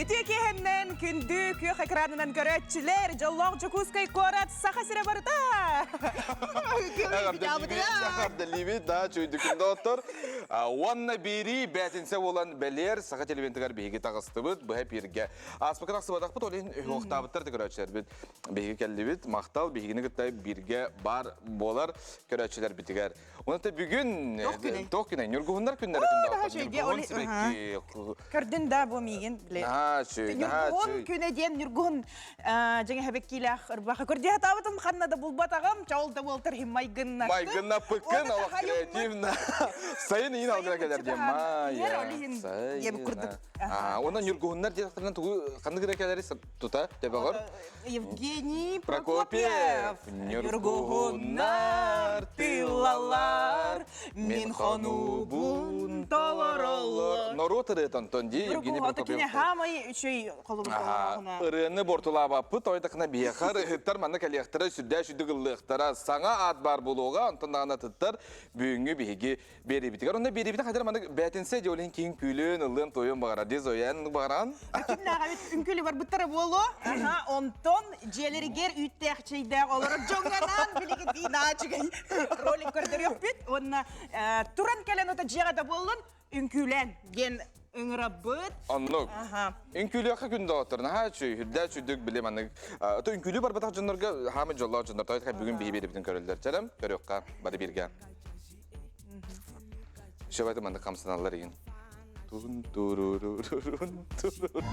Үтүө киэһэннэн күндү күөх экранынан көрөөччүлэр, дьоллоох Дьокуускай куорат Саха сирэ барыта! Эҕэрдэлиибит, да, чүйдүкүн доҕоттор. Уонна биирии бээтинсэ буолан бэлиэр Саха телевизионтыгар биһиги таҕыстыбыт, быһа эпииргэ. Ааспыкка тахсыбатахпыт, ол иһин өһүөхтаабыттар да көрөөччүлэрбит. Биһиги кэллибит, махтал, биһигини кытта бииргэ баар буолар көрөөччүлэрбитигэр. Онон бүгүн туох күнэй? Ньургуһуннар күннэрэ күндэ. Ньургуһун сибэкки. Көрдүн да бу миигин биле. Ньургуһун күнэ диэн Ньургуһун дьиҥэ хэбэккиилээх ырбаха көрдүө хатаабытым ханна да булбатаҕым чаул да буолтар хим майгынна. Майгынна пыккын олох креативно. Сайын иин алгына кэлэр диэн маайа. Сайын. Онон Ньургуһуннар диэхтэринэн тугу ханнык эрэ кэлэри тута төбөҕөр Евгений Прокопьев. Ньургуһуннар тыллалар, мин хонуубун толороллор. Норуот ырыата онтон дии Евгений Прокопьев. Кини хаамай үчүй холобур Ырыаны бортулаабаппыт, ойдакына биһиэхэ ырыһыттар манна кэлиэхтэрэ, сүрдээх сүрдүк ыллыахтара, саҥа аат баар буолуоҕа, онтон даҕаны атыттар бүгүҥҥү биһиги биэриибитигэр. Онно биэриибитин хайдах маннык бээтинсэ дьэ ол иһин киһиҥ күүлүөн, ыллыан, туойуон баҕарар дии Зоян баҕаран. Кимнээҕэ үҥкүүлү барбыттара буолуо. Аха, онтон дьиэлэригэр үүттээх чэйдээх олорор дьоҥҥо билигин наачыгай ролик көрдөрүөхпүт. Уонна туран кэлэн ото дьиэҕэ да буоллун үҥкүүлээн диэн ыҥырабыт. Оннук. Үҥкүүлүөххэ күн доҕоттор наһаа үчүгэй, үрдээх үчүгдүк били маннык ото үҥкүүлүү барбатах дьоннорго хаамы дьоллоох дьоннор тоҕо бүгүн биһи биэрибитин көрөллөр. Чэрем, көрүөххэ бары бииргэ. Шөбөтө маннык хамсаналлар игин. Тун турурурурун турур.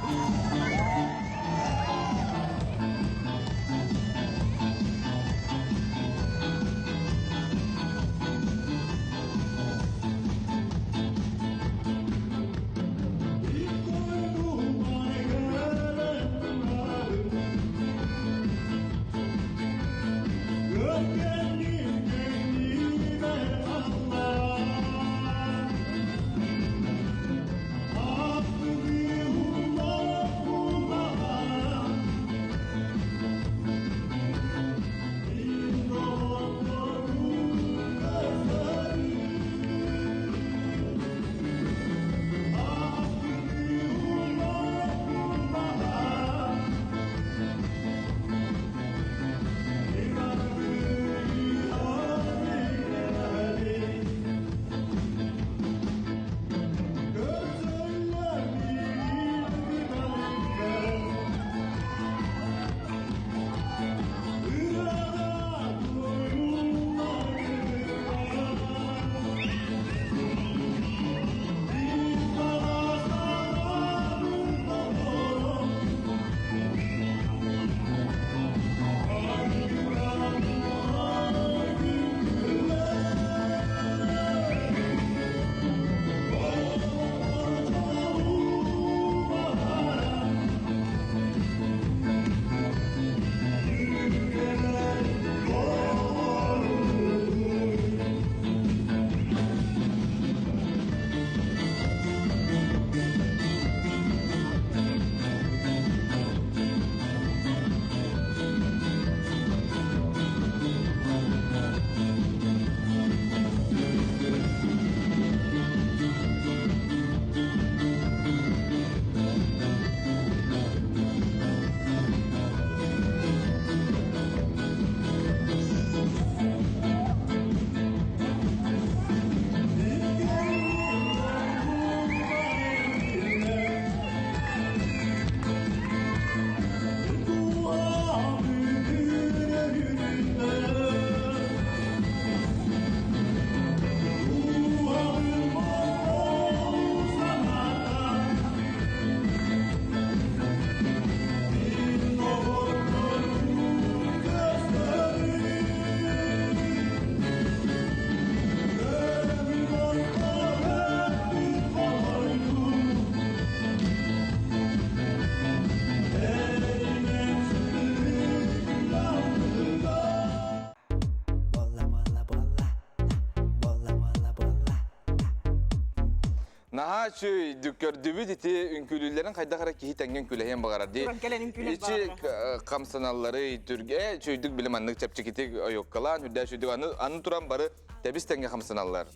Наһаа үчүгэй көрдүбүт ити үҥкүүлүүллэрин хайдах эрэ киһи тэҥҥэ үҥкүүлэһиэн баҕарар дии. Туран кэлэн үҥкүүлэр Ичи баҕарар. хамсаналлары түргэ үчүгэйдик били маннык чэпчэкитик ойуоккалаан үрдээ үчүгэйдик аны аны туран бары тэбис тэҥҥэ хамсаналлар.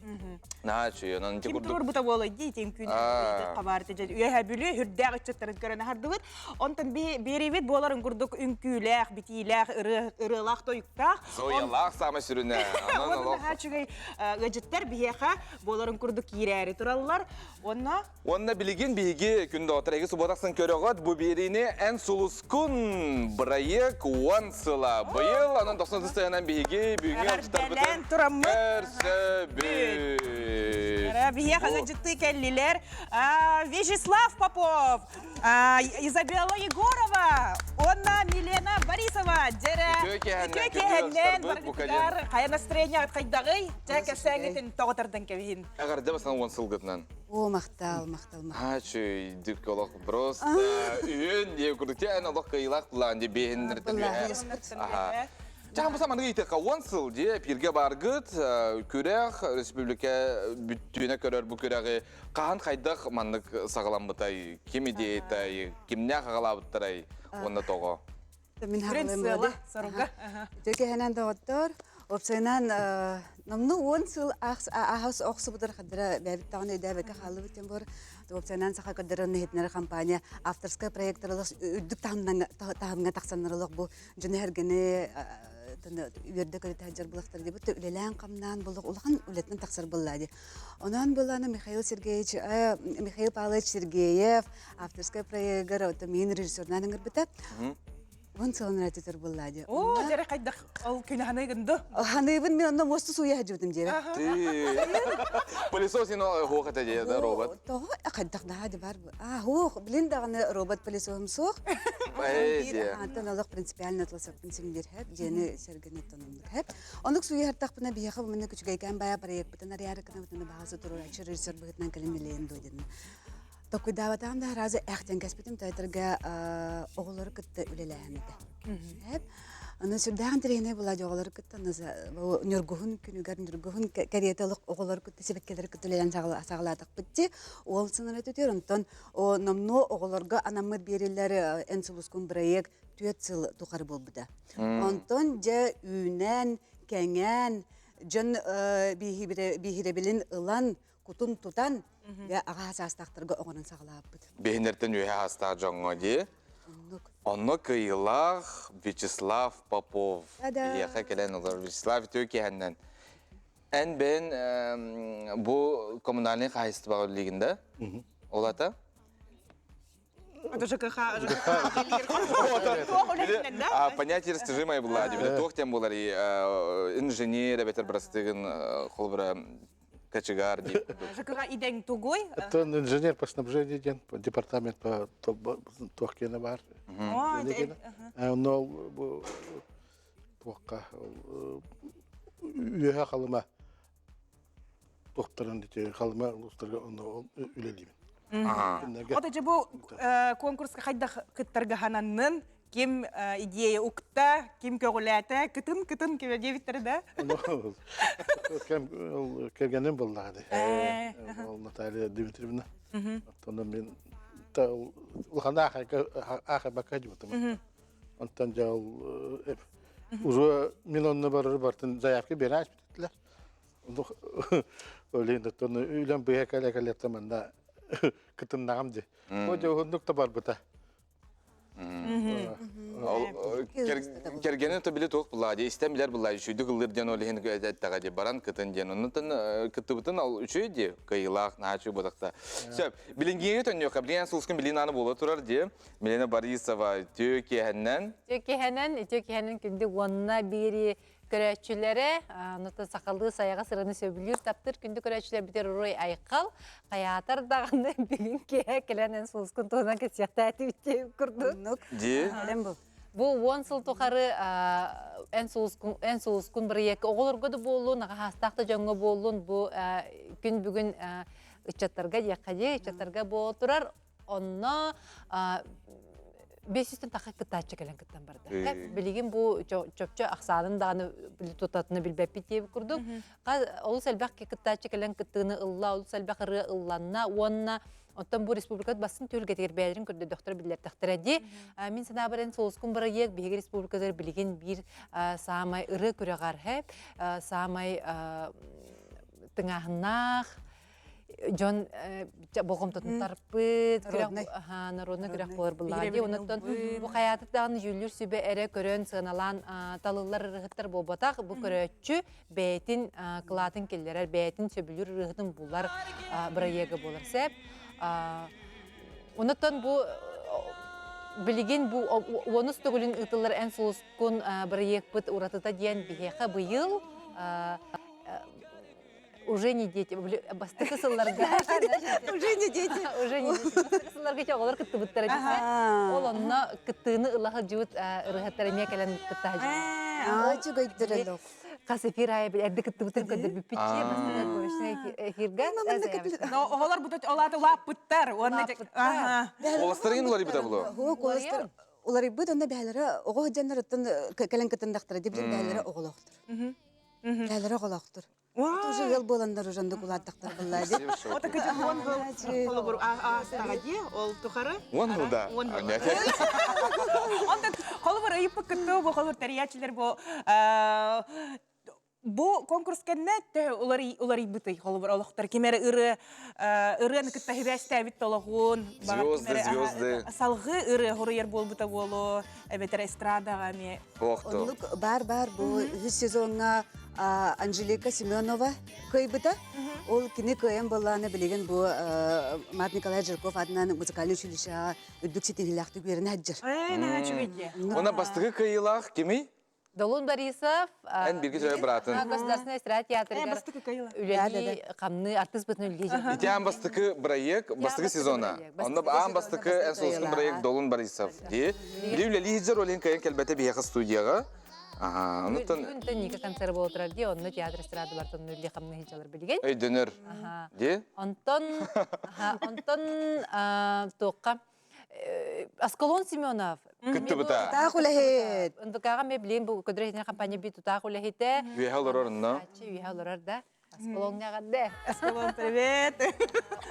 Наһаа үчүгэй онон ити Ким курдук туруорбута буолуой дии ити үҥкүүнү хабаарты дьэ үөһэ бүлүү үрдээх ыччаттарын көрөн аһардыбыт. Онтон биэриибит буоларын курдук үҥкүүлээх, битиилээх, ырыалаах тойуктаах. Зоялаах саамай сүрүнэ. Онон Онон наһаа үчүгэй ыалдьыттар биһиэхэ буоларын курдук киирээри тураллар. Уонна Уонна билигин биһиги күн доҕоттор эһиги субуотахсын көрөҕөт бу биэриини Эн сулускун бырайыак уон сыла. Быйыл онон 90 сыһынан биһиги бүгүҥҥү Эҕэрдэлээн тураммыт көрсөбүт. Биһиэхэ ыалдьыттыы кэллилэр Вячеслав Попов, Изабелла Егорова уонна Милена Борисова. Дьэрэ үтүө киэһэннэн баргытыгар хайа настроение хайдаҕый? Дьэ кэпсээҥҥитин тоҕо тардан кэбиһин. Эҕэрдэ бастан уон сылгытынан. О, махтал, махтал, махтал. Ачүй, олох просто үһүн диye курдук эн олох кыйылаах булаан дии биэһиннэртэн үһэ. Чахан бу саманы ыйытыахха уон сыл дии эпиргэ баргыт күрэх республика бүттүүнэ көрөр бу күрэҕи хаһан хайдах маннык саҕаламмытай, ким идеятай, кимнээх аҕалаабыттарай уонна тоҕо? Мин Сүрүн сыала, соруга. Үтүө доҕоттор, уопсайынан номну уон сыл аахас охсубутар хаддара бэйэбит даҕаны өйдөөбөккө хааллыбыт диэн буолар. Уопсайынан саха көрдөрөн иһитинэр компания авторскай проекттар үрдүк таһымҥа тахсаннар олох бу дьону эргэни үөрдэ көрүтэ сылдьар булахтар диэбит үлэлээн-хамнаан булук улахан үлэтинэн тахсар буолла дии. Онон былаана Михаил Сергеевич Михаил Павлович Сергеев авторскай проегар это мин режиссерынан ыҥырбыта. Уон сылын ратитер булла дии. О, дьэрэ хайдах ол күнү ханыыгын ду? Ханыыбын мен онно мосту сууйа сылдьыбытым диэбэ. Пылесос ино хуох этэ дии, да робот. Тоҕо хайдах наһаа ди бар. А, хуох, билин даҕаны робот пылесосум суох. Антон олох принципиально тылсаппын симдир хэп, дьиэни сэргэни тонумнук хэп. Онук сууйа хартахпына биһиэхэ бу манна күчүгэйкээн баайа проекпытын арыйаары гынабытына баҕа туруорааччы режиссер быһыытынан кэлин үлэлээн дуо диэн. Токуйдаабатаҕым да аразы эхтэн кэспитим театрга оҕолору кытта үлэлээһин этэ. Аны сүрдээх интэриэһинэй буолаа оҕолору кытта Ньургуһун күнүгэр Ньургуһун кэриэтэ олох оҕолору кытта сибэккилэри кытта үлэлээн саҕалаатахпыт дии. Уол сынара түтүөр онтон номнуо оҕолорго анаммыт биэриллэр эн сулускун бырайыак түөрт сыл тухары буолбута. Онтон дьэ үүнэн, кэҥээн, дьон биһирэбилин ылан, кутун тутан, аҕа саастаахтарга оҥорон саҕалаабыт. Биһиннэртэн үөһэ аастаах дьоҥҥо дии. Оннук. Онно кыйылаах Вячеслав Попов биһиэхэ кэлэн олорор. Вячеслав үтүө киһэннэн. Эн бэйэн бу коммунальный хаһайыстыбаҕа үлэлиигин да? Ол ата? ЖКХ Понятие растяжимое была, туох тем буолар инженер эбэтэр бырастыгын холбура кочегар дип. ЖКХ идэҥ тугуй? Оттон инженер по снабжению диэн департамент по туох киэнэ баар. Онно бу туохха үөһэ халыма туохтарын ити халыма улуустарга онно үлэлиибин. Ото дьэ бу конкурска хайдах кыттарга хананнын, ким идея укта, ким көҕүлээтэ, кытын кытын ким диэбиттэрэ да? Кэргэним буоллаҕа дии. Ол Наталья Дмитриевна. Оттон мин улахан аахайбакка дьыбытым. Онтон дьэ ол уже мин онно барар бартын заявка берэн этилэр. Олин оттон үлэм быһа кэлэ кэлэттэ манна кытыннаҕым дии. О дьэ уһуннук та барбыта. Кэргэнин то били туох булла дии истэн билэр булла үчүйдүк ыллыр диэн ол иһин эттэҕэ дии баран кытын диэн оннуттан кыттыбытын ол үчүй дии кыйылаах наһаа үчүй буолахта. Сөп. Билингиэгэ төннүөххэ билигин сулускун билин ааны буола турар дии. Милена Борисова үтүө киэһэннэн. Үтүө киэһэнэн, үтүө киэһэнэн күндү уонна биири көрөөччүлэрэ, онуттан сахалыы сайаҕас ыраны сөбүлүүр, таптыыр күндү көрөөччүлэрбитигэр уруй айхал, хайаатар даҕаны бүгүн киэһэ кэлэн эн сулускун туһунан кэпсиэхтээтибит диэн курдук. Дии. Кэлэн бу. Бу уон сыл тухары эн сулускун, эн сулускун бырайыакка оҕолорго да буоллун, аҕаһаастаах да дьоҥҥо буоллун, бу күн бүгүн ыччаттарга диэххэ дии, ыччаттарга буола турар. Онно 500 таха кыттааччы кэлэн кыттан барда. Билигин бу чопчу ахсаанын даҕаны тутатына билбэппит диэбит курдук. Олус элбэх кыттааччы кэлэн кыттыыны ылла, олус элбэх ырыа ылланна уонна оттон бу республикат бассын түһүлгэтигэр бэйэлэрин көрдөрдөхтөрө биллэртэхтэрэ дии. Мин санаабар эн Сулускун бырайыак биһиги республикатыгар билигин биир саамай ырыа күрэҕэр саамай тыҥааһыннаах дьон болҕомтотун тарпыт народный күрэх буолар буллаҕа дии онуттан бу хайаатык даҕаны дьүүллүүр сүбэ эрэ көрөн сыаналаан талыллар ырыһыттар буолбатах бу көрөөччү бэйэтин кылаатын киллэрэр бэйэтин сөбүлүүр ырыһытын булар бырайыага буолар сөп онуттан бу билигин бу уонус төгүлүн ыытыллар эн сулускун бырайыакпыт уратыта диэн биһиэхэ быйыл уже не дети бастакы сылларга уже не дети уже не дети бастакы сылларга оҕолор кыттыбыттара десе ол онно кыттыыны ыла сылдьыбыт ырыһаттар эмиэ кэлэн кытта сылдьыбыт үчүгэйдэр хас эфир аайы эрдэ кыттыбытын көрдөрбүппүт бастакы отборочный эфирга оҕолор бутат олааты улааппыттар уонна Оластарыгын уларыйбыта булу уларыйбыт онно бэһэлэрэ оҕо сылдьаннарыттан кэлэн кытындахтара дибилин бэһэлэрэ оҕолоохтор бэһэлэрэ оҕолоохтор Уже ыал буоланнар уже оннук улааттахтар буолла дии. Ота кыжы уон хыл холобур аастаҕа дии ол тухары. Уон хыл да. Онтон холобур ыйыппыт кыттыы бу холобур тэрийээччилэр бу бу конкурс кэннэ төһө уларыйбытый холобур олохтор ким эрэ ырыа ырыаны кытта хибээстээбит толоҕун звезды звезды салгыы ырыа хоруйар буолбута буолуо эбэтэр эстрадаҕа эмиэ Оннук баар-баар бу үһүс сезоҥҥа Анжелика Семенова кыайбыта. Ол кини кыайан буоллаҕына билигин бу Март Николаевич Жирков аатынан музыкальнай училищеҕа үрдүк ситиһиилээхтик үөрэнэ сылдьар. Уонна бастакы кыайыылаах кимий? Долун Борисов Эн бирги төрө быраатын. Государственный эстрада театрыгар үлэлии хамныы артыыс бытын үлэлии Ити аан бастакы проект, бастакы сезона. Онно аан бастакы эн сулускун проект Долун Борисов дии. Били үлэлии сылдьар олин кыайан кэлбэтэ биһиэхэ студияҕа. Аха, онуттан Бүгүн Ника концерт буола турар дии, онно театр эстрада бар тонну үлэлии хамныы сылдьалар билигин. Өйдөнөр. Дии. Онтон онтон туохха Аскалон Семенов. Кыттыбыта. Тутаах үлэһит. НВК-ҕа мен билим бу көдүрэ компания би тутаах үлэһитэ. Үөһэ олорор онно. Үөһэ олорор да. Аскалоҥҥа эҕэрдэ. Аскалон привет.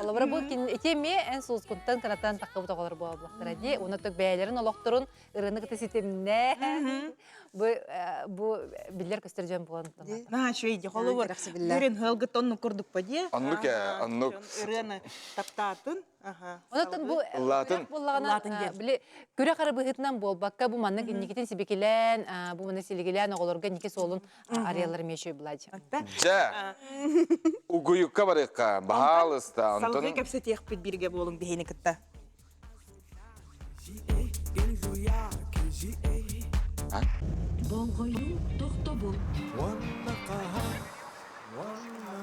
Олобура бу ити эмиэ эн сулускунтан кынаттан таххыбыт оҕолор буолбуттара дии. Уна төк бэйэлэрин олохторун ырыаны кытта ситимнэ. Бу бу биллэр көстөр дьон буолан На үчүгэй холобур. Үрүн хылгыт оннук курдук па дии. Оннук ээ, оннук. Ырыаны таптаатын. Онон бу Латын. буоллаҕына били күрэх арабыһытынан буолбакка бу маннык инникитин сибикилээн бу маны силигилээн оҕолорго инники суолун арыялар эмиэ үчүгэй буолааччы. Дьэ, угуйукка барыахха, баһаалыста. Онтон Салгыы кэпсэтиэхпит бииргэ буолуҥ биһини кытта. Болҕойуу тохтобул. Уонна хаһан, уонна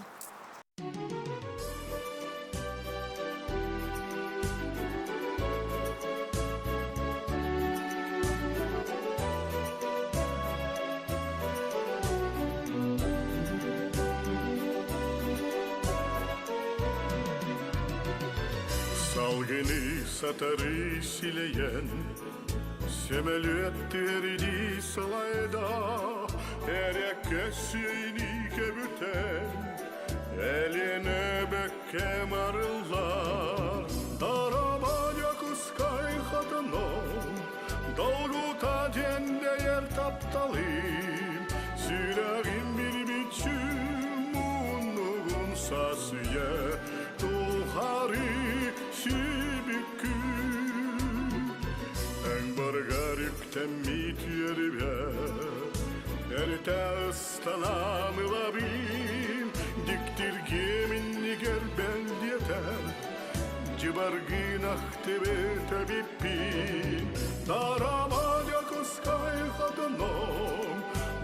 Салгыны сатары силэйэн, Сөмөлүөт түһэрдии сылайда, Эрэккэ сүйэни кэбүтэн, Элиэнэ бэккэм арыллар, Дарабаня кускай хатыном, Долгута дьэндэйэр тапталым, Сүрэҕим билбитчим муннугун сасыйа, Тухары сибиккүн. Өҥ барыгар үктэммит үөрүбэр, Эртэ ыстанан ылабын, Диктиргиэм иннигэр бэлиэтэр, Дьыбаргын ахтыбыт эбиппин, Тарама Дьокускай хотоном,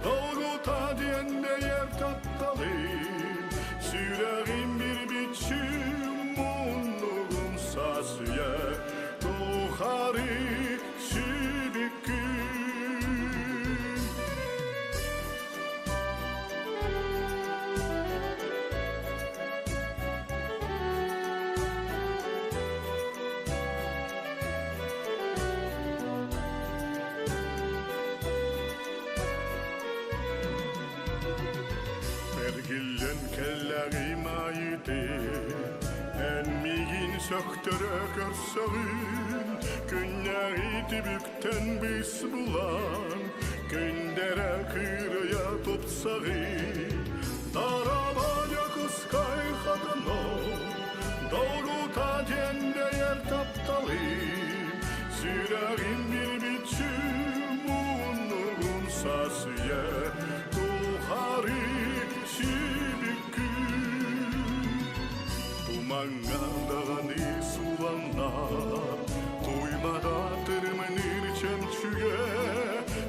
Долгута диэн дэйэр тапталым, Сүрэҕим бир бичим муннугум сасыйа, Тухары сибиккин. Сөхтөрө көрсөҕүн, күннээҕи түбүктэн быс булан, күндэрэ кыырайа тупсаҕын. Тараба Дьокускай хотоно, долгута дьэндэйэр тапталым, сүрэҕим билбитчи муннугун сасыйа, тухары сибиккүн. Тумаҥҥа даҕаны суланнар, туймада тырымныыр чөмчүгэ,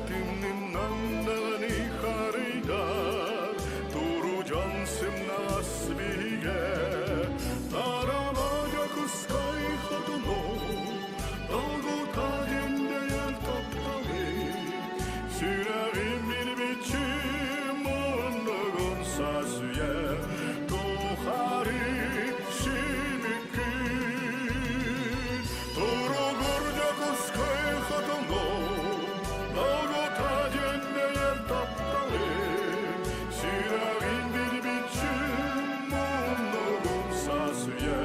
тымнынан даҕаны харыйдар, туру дьон сымнаҕас биһигэ, Тарама Дьокускай хотуну, долгута дьэндэйэр тапталы, сүрэҕим билбиччи муннугун сасүйэ, тухары симиккин. Туругур Дьокускай хотуну, долгута дьэндэйэр тапталы, сүрэҕим билбиччи муннугун сасүйэ,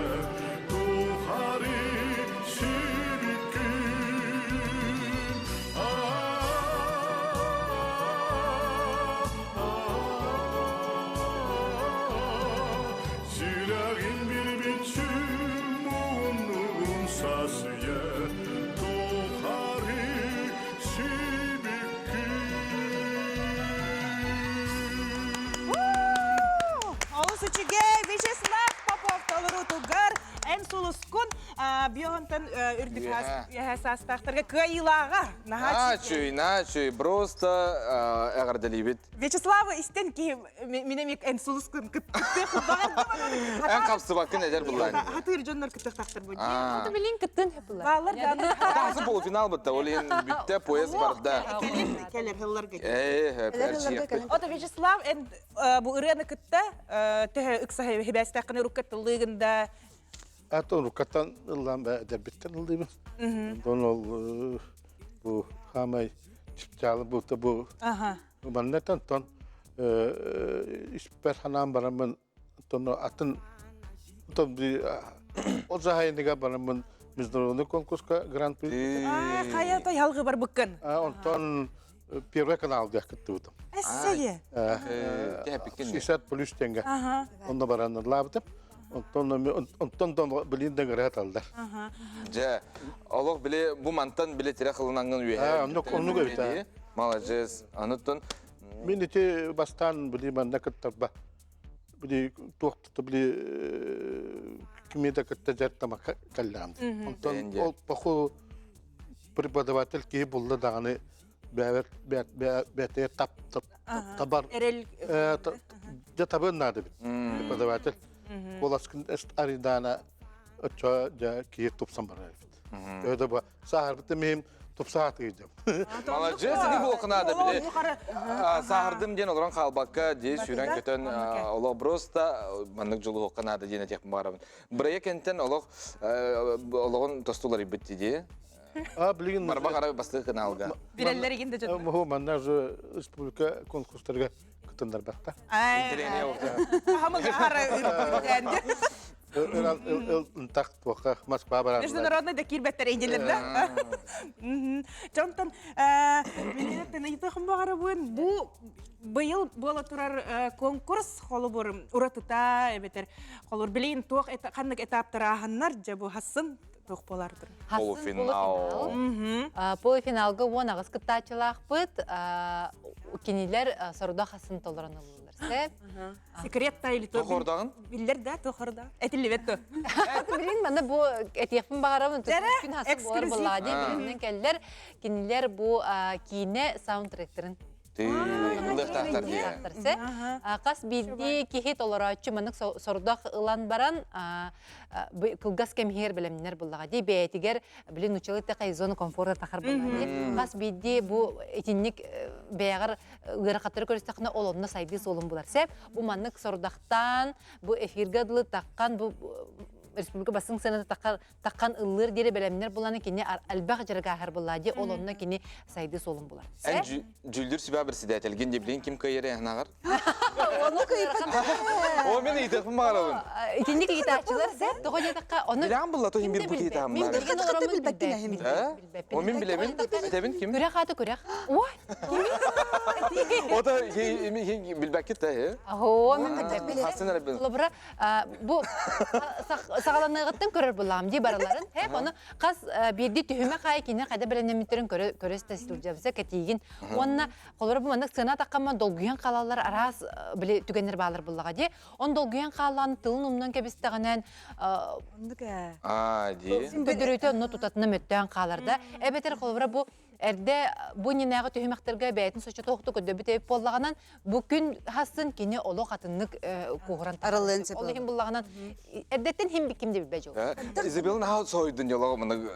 тухары симиккин. Сүрэҕим bir biçim муннугун сасыйа тухары сибиккин. Олус үчүгэй Вячеслав Попов толоруутугар эн сулускун биоһонтон үрдүк саастаахтарга кыайыылааҕа наһаа Наачүй, наачүй, просто эҕэрдэлиибит. Вячеславы истэн киһи мин эмиэ эн сулускун кыттыах Эн хапсыбаккын эдэр буллаан. Хатыыр дьоннор кыттыахтаахтар бу. Билин кыттын хапылар. Баалар да. Тахсы полуфинал бытта, ол иһин бүттэ поезд барда. Кэлин кэлэр хылларга. Ээ, эрчийэхпит. Ото Вячеслав эн бу ырыаны кытта төһө ыкса хибээстэххин урукка тыллыыгын да Аты уруккаттан ыллаан эдэрбиттэн ыллыыбын. Онтон ол бу хаамай чыпчаалы бута бу маннатан тон испэр ханаан бараммын тон атын тон ол заһайыныга бараммын международный конкурска гран-при хайа той халгы барбыккын онтон Первый каналга кыттыбытым. Эссее. 60 плюс тенге. Онно бараннарлаабытым. Онтон онтон дон билин деңгере талдар. Дьэ, олох били бу мантан били тирэх ылынаңгын үөһэ. Оннук оннук эбит. Маладьыас. Ануттан Мин ити бастаан били манна кыттарба. Били туох били кими да кытта дьарыктама кэллэҕим. Онтон ол поху преподаватель киһи булла даҕаны бэйэтэ тап табар дьэ табыан наада эбит преподаватель куоласкын арыйдаана оччо дьэ киһи тупсан барар эбит төһө да бу сааһырбытым иһин тупсаатыгы дьэ Маладьыас ини буолуох наада били сааһырдым диэн олорон хаалбакка дии сүүрэн көтөн олох просто маннык дьулуһуохха наада диэн этиэхпин баҕарабын. Бырайыак кэнтэн олох олоҕун тосту уларыйбыт дии. А, билигин Барбах арай бастакы каналга. Билэллэр игин да дьон. Бу манна же республика конкурстарга кытыннарбатта. Интэриэһинэй олохто. Хамыга ара ырбытэнди. Ынтах туохха Москва баран. Международный да киирбэттэр эйделер да. Дьонтон минеттен ыйытыахым баҕарабын бу быйыл буола турар конкурс холобур уратыта эбэтэр холобур билигин туох ханнык этаптарааһыннар дьэ бу хассын туох буолар турар Полуфинал. Полуфиналга 18 кыттааччылаахпыт. Кинилэр сорудах хасын толорон ыллылар. Сөп. Секрет та или то Тохордагын? Биллер да, тохорда. Этиллибет то. Билин маны бу этиэхпин баҕарабын. Күн хасын буолар буоллаҕа дии. Билиннэн кэллэр. Кинилэр бу киинэ саундтректерин Ылыахтаахтар дии. Хас биирдии киһи толорооччу маннык сорудах ылан баран кылгас кэм иһигэр бэлэмнэнэр буоллаҕа дии бэйэтигэр били нучалы тэхэй зона комфорта тахар буоллаҕа дии хас биирдии бу итинник бэйэҕэр ыарахаттары көрүстэххинэ ол онно сайдыы суолун булар сөп бу маннык сорудахтаан бу эфиргэ дылы таххан бу. республика бастыҥ сыаната таххан таххан ыллыыр диэри бэлэмнэр буланы кини элбэх дьарыгааһар булла ди ол онно кини сайды суолун булар. Эн дьүүллүүр сүбэ председателгин диблин ким кыайары анаҕар? Ону кыйпат. О мен ыйытыахпын баҕарабын. Итинник ыйытааччылар сеп тоҕо диэтэххэ ону Билэҕин булла то иһин бир бу киһи Мин билген олоромун билбэккин эһим. О мин билэбин. Этэбин ким? Күрэх ааты күрэх. Ой. Ота билбэккит да э? Аһоо мин билбэппин. Хасын эрэ бил. Холобура бу саҕаланыаҕыттан көрөр булаам дии барыларын. Хэп ону хас биирдии түһүмэх аайы кини хайда бэлэмнэммиттэрин көрө көрө сылдьабыса кэтиигин. Уонна холобура бу маннык сыана таххамма долгуйан хаалаллар араас били түгэннэр баалар буллаҕа дии. Он долгуйан хааллаан тылын умнан кэбистэҕинэн Оннук ээ. Аа дии. Көдөрүүтэ онно тутатына мөттөөн хаалар да. Эбэтэр холобура бу эрдэ бу иннинээҕи түһүмэхтэргэ бэйэтин соччотоохтук көрдөбүт эбит буоллаҕынан бу күн хассын кини олох атыннык куһуран арыллыан сөп ол иһин буллаҕынан эрдэттэн хим бикким да билбэт дьол Изабелла наһаа соһуйдун дьолоҕо маны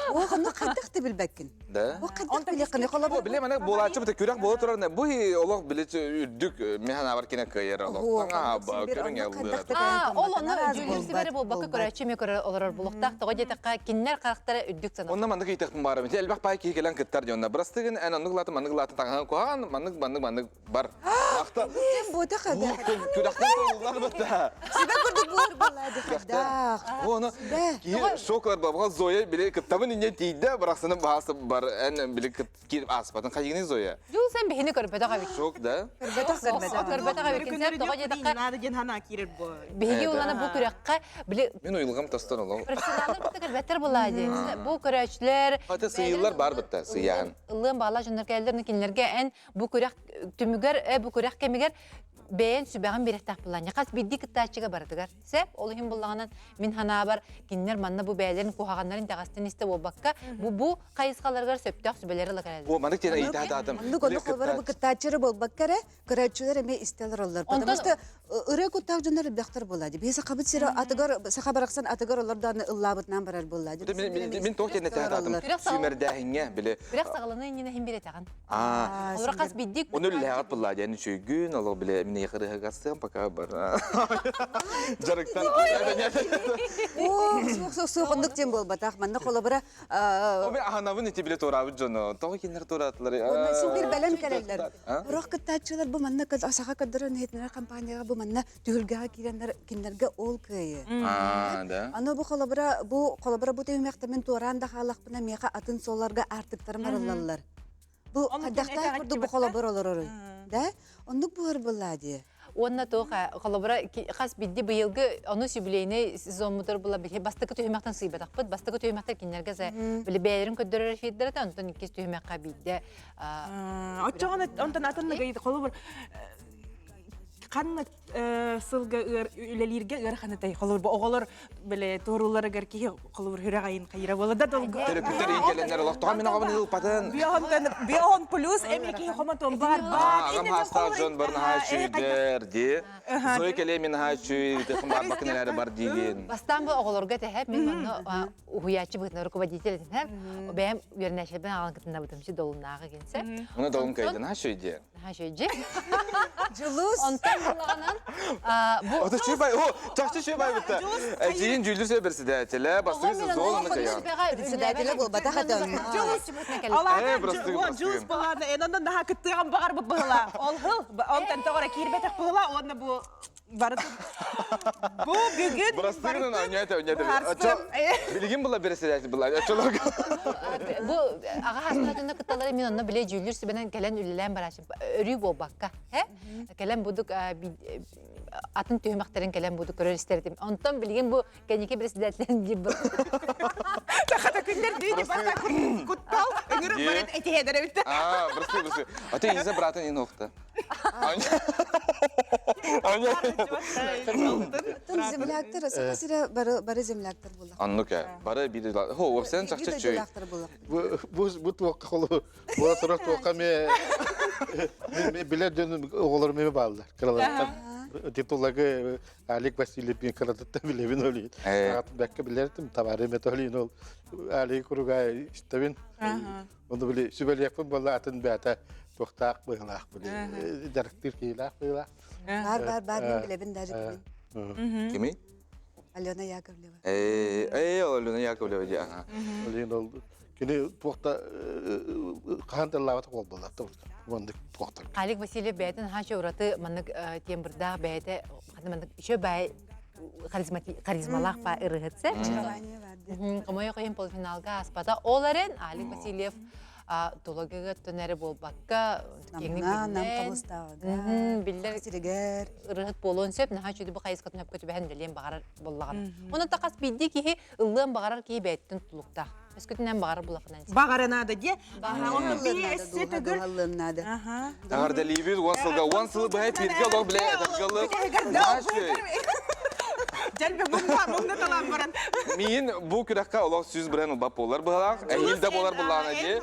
О, ханна хайдах да билбэккин. Да? О, хайдах билиэххин холобур. Биле мана буолааччы быта күрэх буола турар бу олох биле үрдүк механабар кине кыайар олох таҥа көрүҥ эллыыр. Аа, ол онно дьүүллүүр сүбэрэ буолбакка көрөөччү эмиэ көрө олорор булуктаах тоҕо диэтэххэ кинилэр харахтара үрдүк санаа. Онно маннык ыйытыахпын баарым. Элбэх паай киһи кэлэн кыттар дьонно. Бырастыгын эн оннук лаатын маннык лаатын таҥаһын куһаҕан маннык маннык маннык бар. Ахта. Кем буота хада. Күрэхтэн толуллар бытта. Сүбэ курдук буолар буолла дихадах. Оны киһи шок бабға Зоя биле кыттабын инне тиийдэ барахсаны баасы бар эн биле кирип ааспатын хайыгыный Зоя? Жул сен биһини көрбөтөх эбит. Шок да? Көрбөтөх көрбөтөх. Көрбөтөх эбит. Сен тоҕо диэтэххэ Надо диэн хана киирэр бу. биһиги улана бу күрэххэ били Мин уйулгам тостон олох. профессионаллар кытта көрбөттөр буолаа дии. Бу көрөөчүлэр Аты сыйыллар бар бытта сыйаһын. Ыллыан баала дьоннор кэллэр кинилэргэ эн бу күрэх түмүгэр бу күрэх кэмигэр бэйэн сүбэҕин биэрэхтээх булаанньа хас биирдии кыттааччыга барытыгар сөп ол иһин буллаҕынан мин санаабар кинилэр манна бу бэйэлэрин куһаҕаннарын итэҕэстэн истэ буолбакка бу бу хайысхаларыгар сөптөөх сүбэлэри ыла кэлэллэр О, маннык диэн ыйыта сатаатым. Оннук оннук холбора бу кыттааччылары буолбакка эрэ, көрөөччүлэр эмиэ истэ олороллор. Потому что ырыа куттаах дьоннор элбэхтэр буолла дии. Биһи сахабыт сирэ атыгар саха барахсан атыгар олордоон ыллаабытынан барар буолла дии. Мин туох диэн этэ сатаатым. Сүүмэрдээһиҥҥэ били. Күрэх саҕаланыы иннинэ иһин биэрэтэҕин. Аа. Олор хас биирдии Оны үллэҕит булла диэн үчүгүн, олох биле мин ыхырыһыгастыам пока бар. Жарыктан. О, суох суох суох оннук диэн буолбатах. Манна холобура О, мен аһанабын ити биле туораабыт дьону. Тоҕо кинилэр туораатылар? Син бир бэлэм кэлэллэр. Урох кыттааччылар бу манна саха көрдөрөн иһитинэр компанияга бу манна түһүлгэҕэ киирэннэр кинилэргэ ол кыайы. Аа, да. Аны бу холобура бу холобура бу түһүмэхтэ мин туораан да хааллахпына миэхэ атын суолларга аартыктарым арыллаллар. Бу хайдахтаах курдук бу холобур олорорун. Да? Оннук буолар буоллаа дии. Уонна туох холобура хас бидди быйылгы ону юбилейный сезонмутар була биһи бастакы түһүмэхтэн сыйбатахпыт. Бастакы түһүмэхтэр кинилэргэ за били бэйэлэрин көрдөрөр эфирдэрэ онтон иккис түһүмэххэ биирдэ Оччоҕуна онтон атын холобур ханна сылга ыар үлэлииргэ ыараханытай холобур оҕолор бile туоруларыгар киһи холобур хүрэх хайыра буола да долгу Төрөппүттэр иин кэлэннэр олохтоҕо мин аҕабын ылпатын. Биоһон плюс эми киһи хомотон бар бар Аҕам хаастаах дьон бар наһаа үчүйдэр ди. Зоя кэлээ мин наһаа үчүй тыхым бар бакын эрээри бар диигин. Бастаан бу оҕолорго тэһэп мин манна уһуйааччы быһыытынан руководитель этинэп бэйэм үөрэнээччилэрбин аҕалан кытыннабытым си долуннааҕы гинсе. Уна долун кайдын ха шүйде. Хаşöйдьи. Дьулус. Онтон буллаҕынан бу Ото чүй бай, о, чахчы чүй бай битте. Эжиин дьүүллүүр сүбэ председателэ, бастыҥ сезон оны кайан. Председателэ буолбатах этэ. Э, просты, просты. Дьулус балаана, эноннон наха кыттыган багар бу быһыла. Ол хыл, онтон тоҕора киирбэтэх быһыла, уонна бу барытын бу бүгүн Бырастыгынан анньата, анньата. Билигин була председатель була. Очолорго. Бу аҕа хаастаатына кытталары мин онно биле дьүүллүүр сүбэнэн кэлэн үлэлээн бараачым. Өрүү буолбакка, э? Кэлэн будук атын түһүмэхтэрин кэлэн будук көрөр истэритим. Онтон билигин бу кэнники председателин диир бу. Тахата күннэр дүйді барта куттал өңүрүк барыт этиһедер эбит. А, прости, прости. А ты из-за брата не нохта. Аня. Тын земляктар, саха сирэ бары бары земляктар буолла. Аннук бары биир хо уопсайан чахчы чөй. Бу бу туохха холу була турар туохха ме билер дьон оҕолор ме бааллар кыраларыттан титуллагы Алик Васильев мен кыратыттан билебин олин. Бәккә билертим товары метолин ол Алик куруга истебин. Оны били сүбэлиэхпин буолла атын бэйэтэ туохтаах быһыылаах били дьарыктыыр киһилээх быһыылаах. Бар бар бар мин билэбин даже кимин. Кими? Алена Яковлева. Ээ, ээ, Алена Яковлева дии, аха. Олин ол кини туохта хаһан тыллаабата буолбаллар маннык туохтар. Алик Васильев бэйэтин хаачы ураты маннык тембрдаах бэйэтэ маннык еще бай харизмалаах ба ырыһытса. Хомойуох иһин полуфиналга ааспата. Ол эрэн Алик Васильев тулагыга төнөрө буолбакка киэҥник биллэн биллэр сиригэр ырыһыт буолуон сөп наһаа үчүгэй бу хайыскатын өпкө түбэһэн үлэлиэн баҕарар буоллаҕына. Онон та хас биирдии киһи ыллыан баҕарар киһи бэйэтин тутулуктаах. Өскөтүнэн баҕарар булахынан. Баҕара наада диэ. Өссө төгүл. наада. Эҕэрдэлиибит уон сылга. Уон сылы быһа эфиргэ олох билэ этэргэлык. Дьэлбэ муҥна муҥна талаан баран. Миин бу күрэххэ олох 100% ылбат буолар быһалаах. Эһиил да буолар буллаана дии.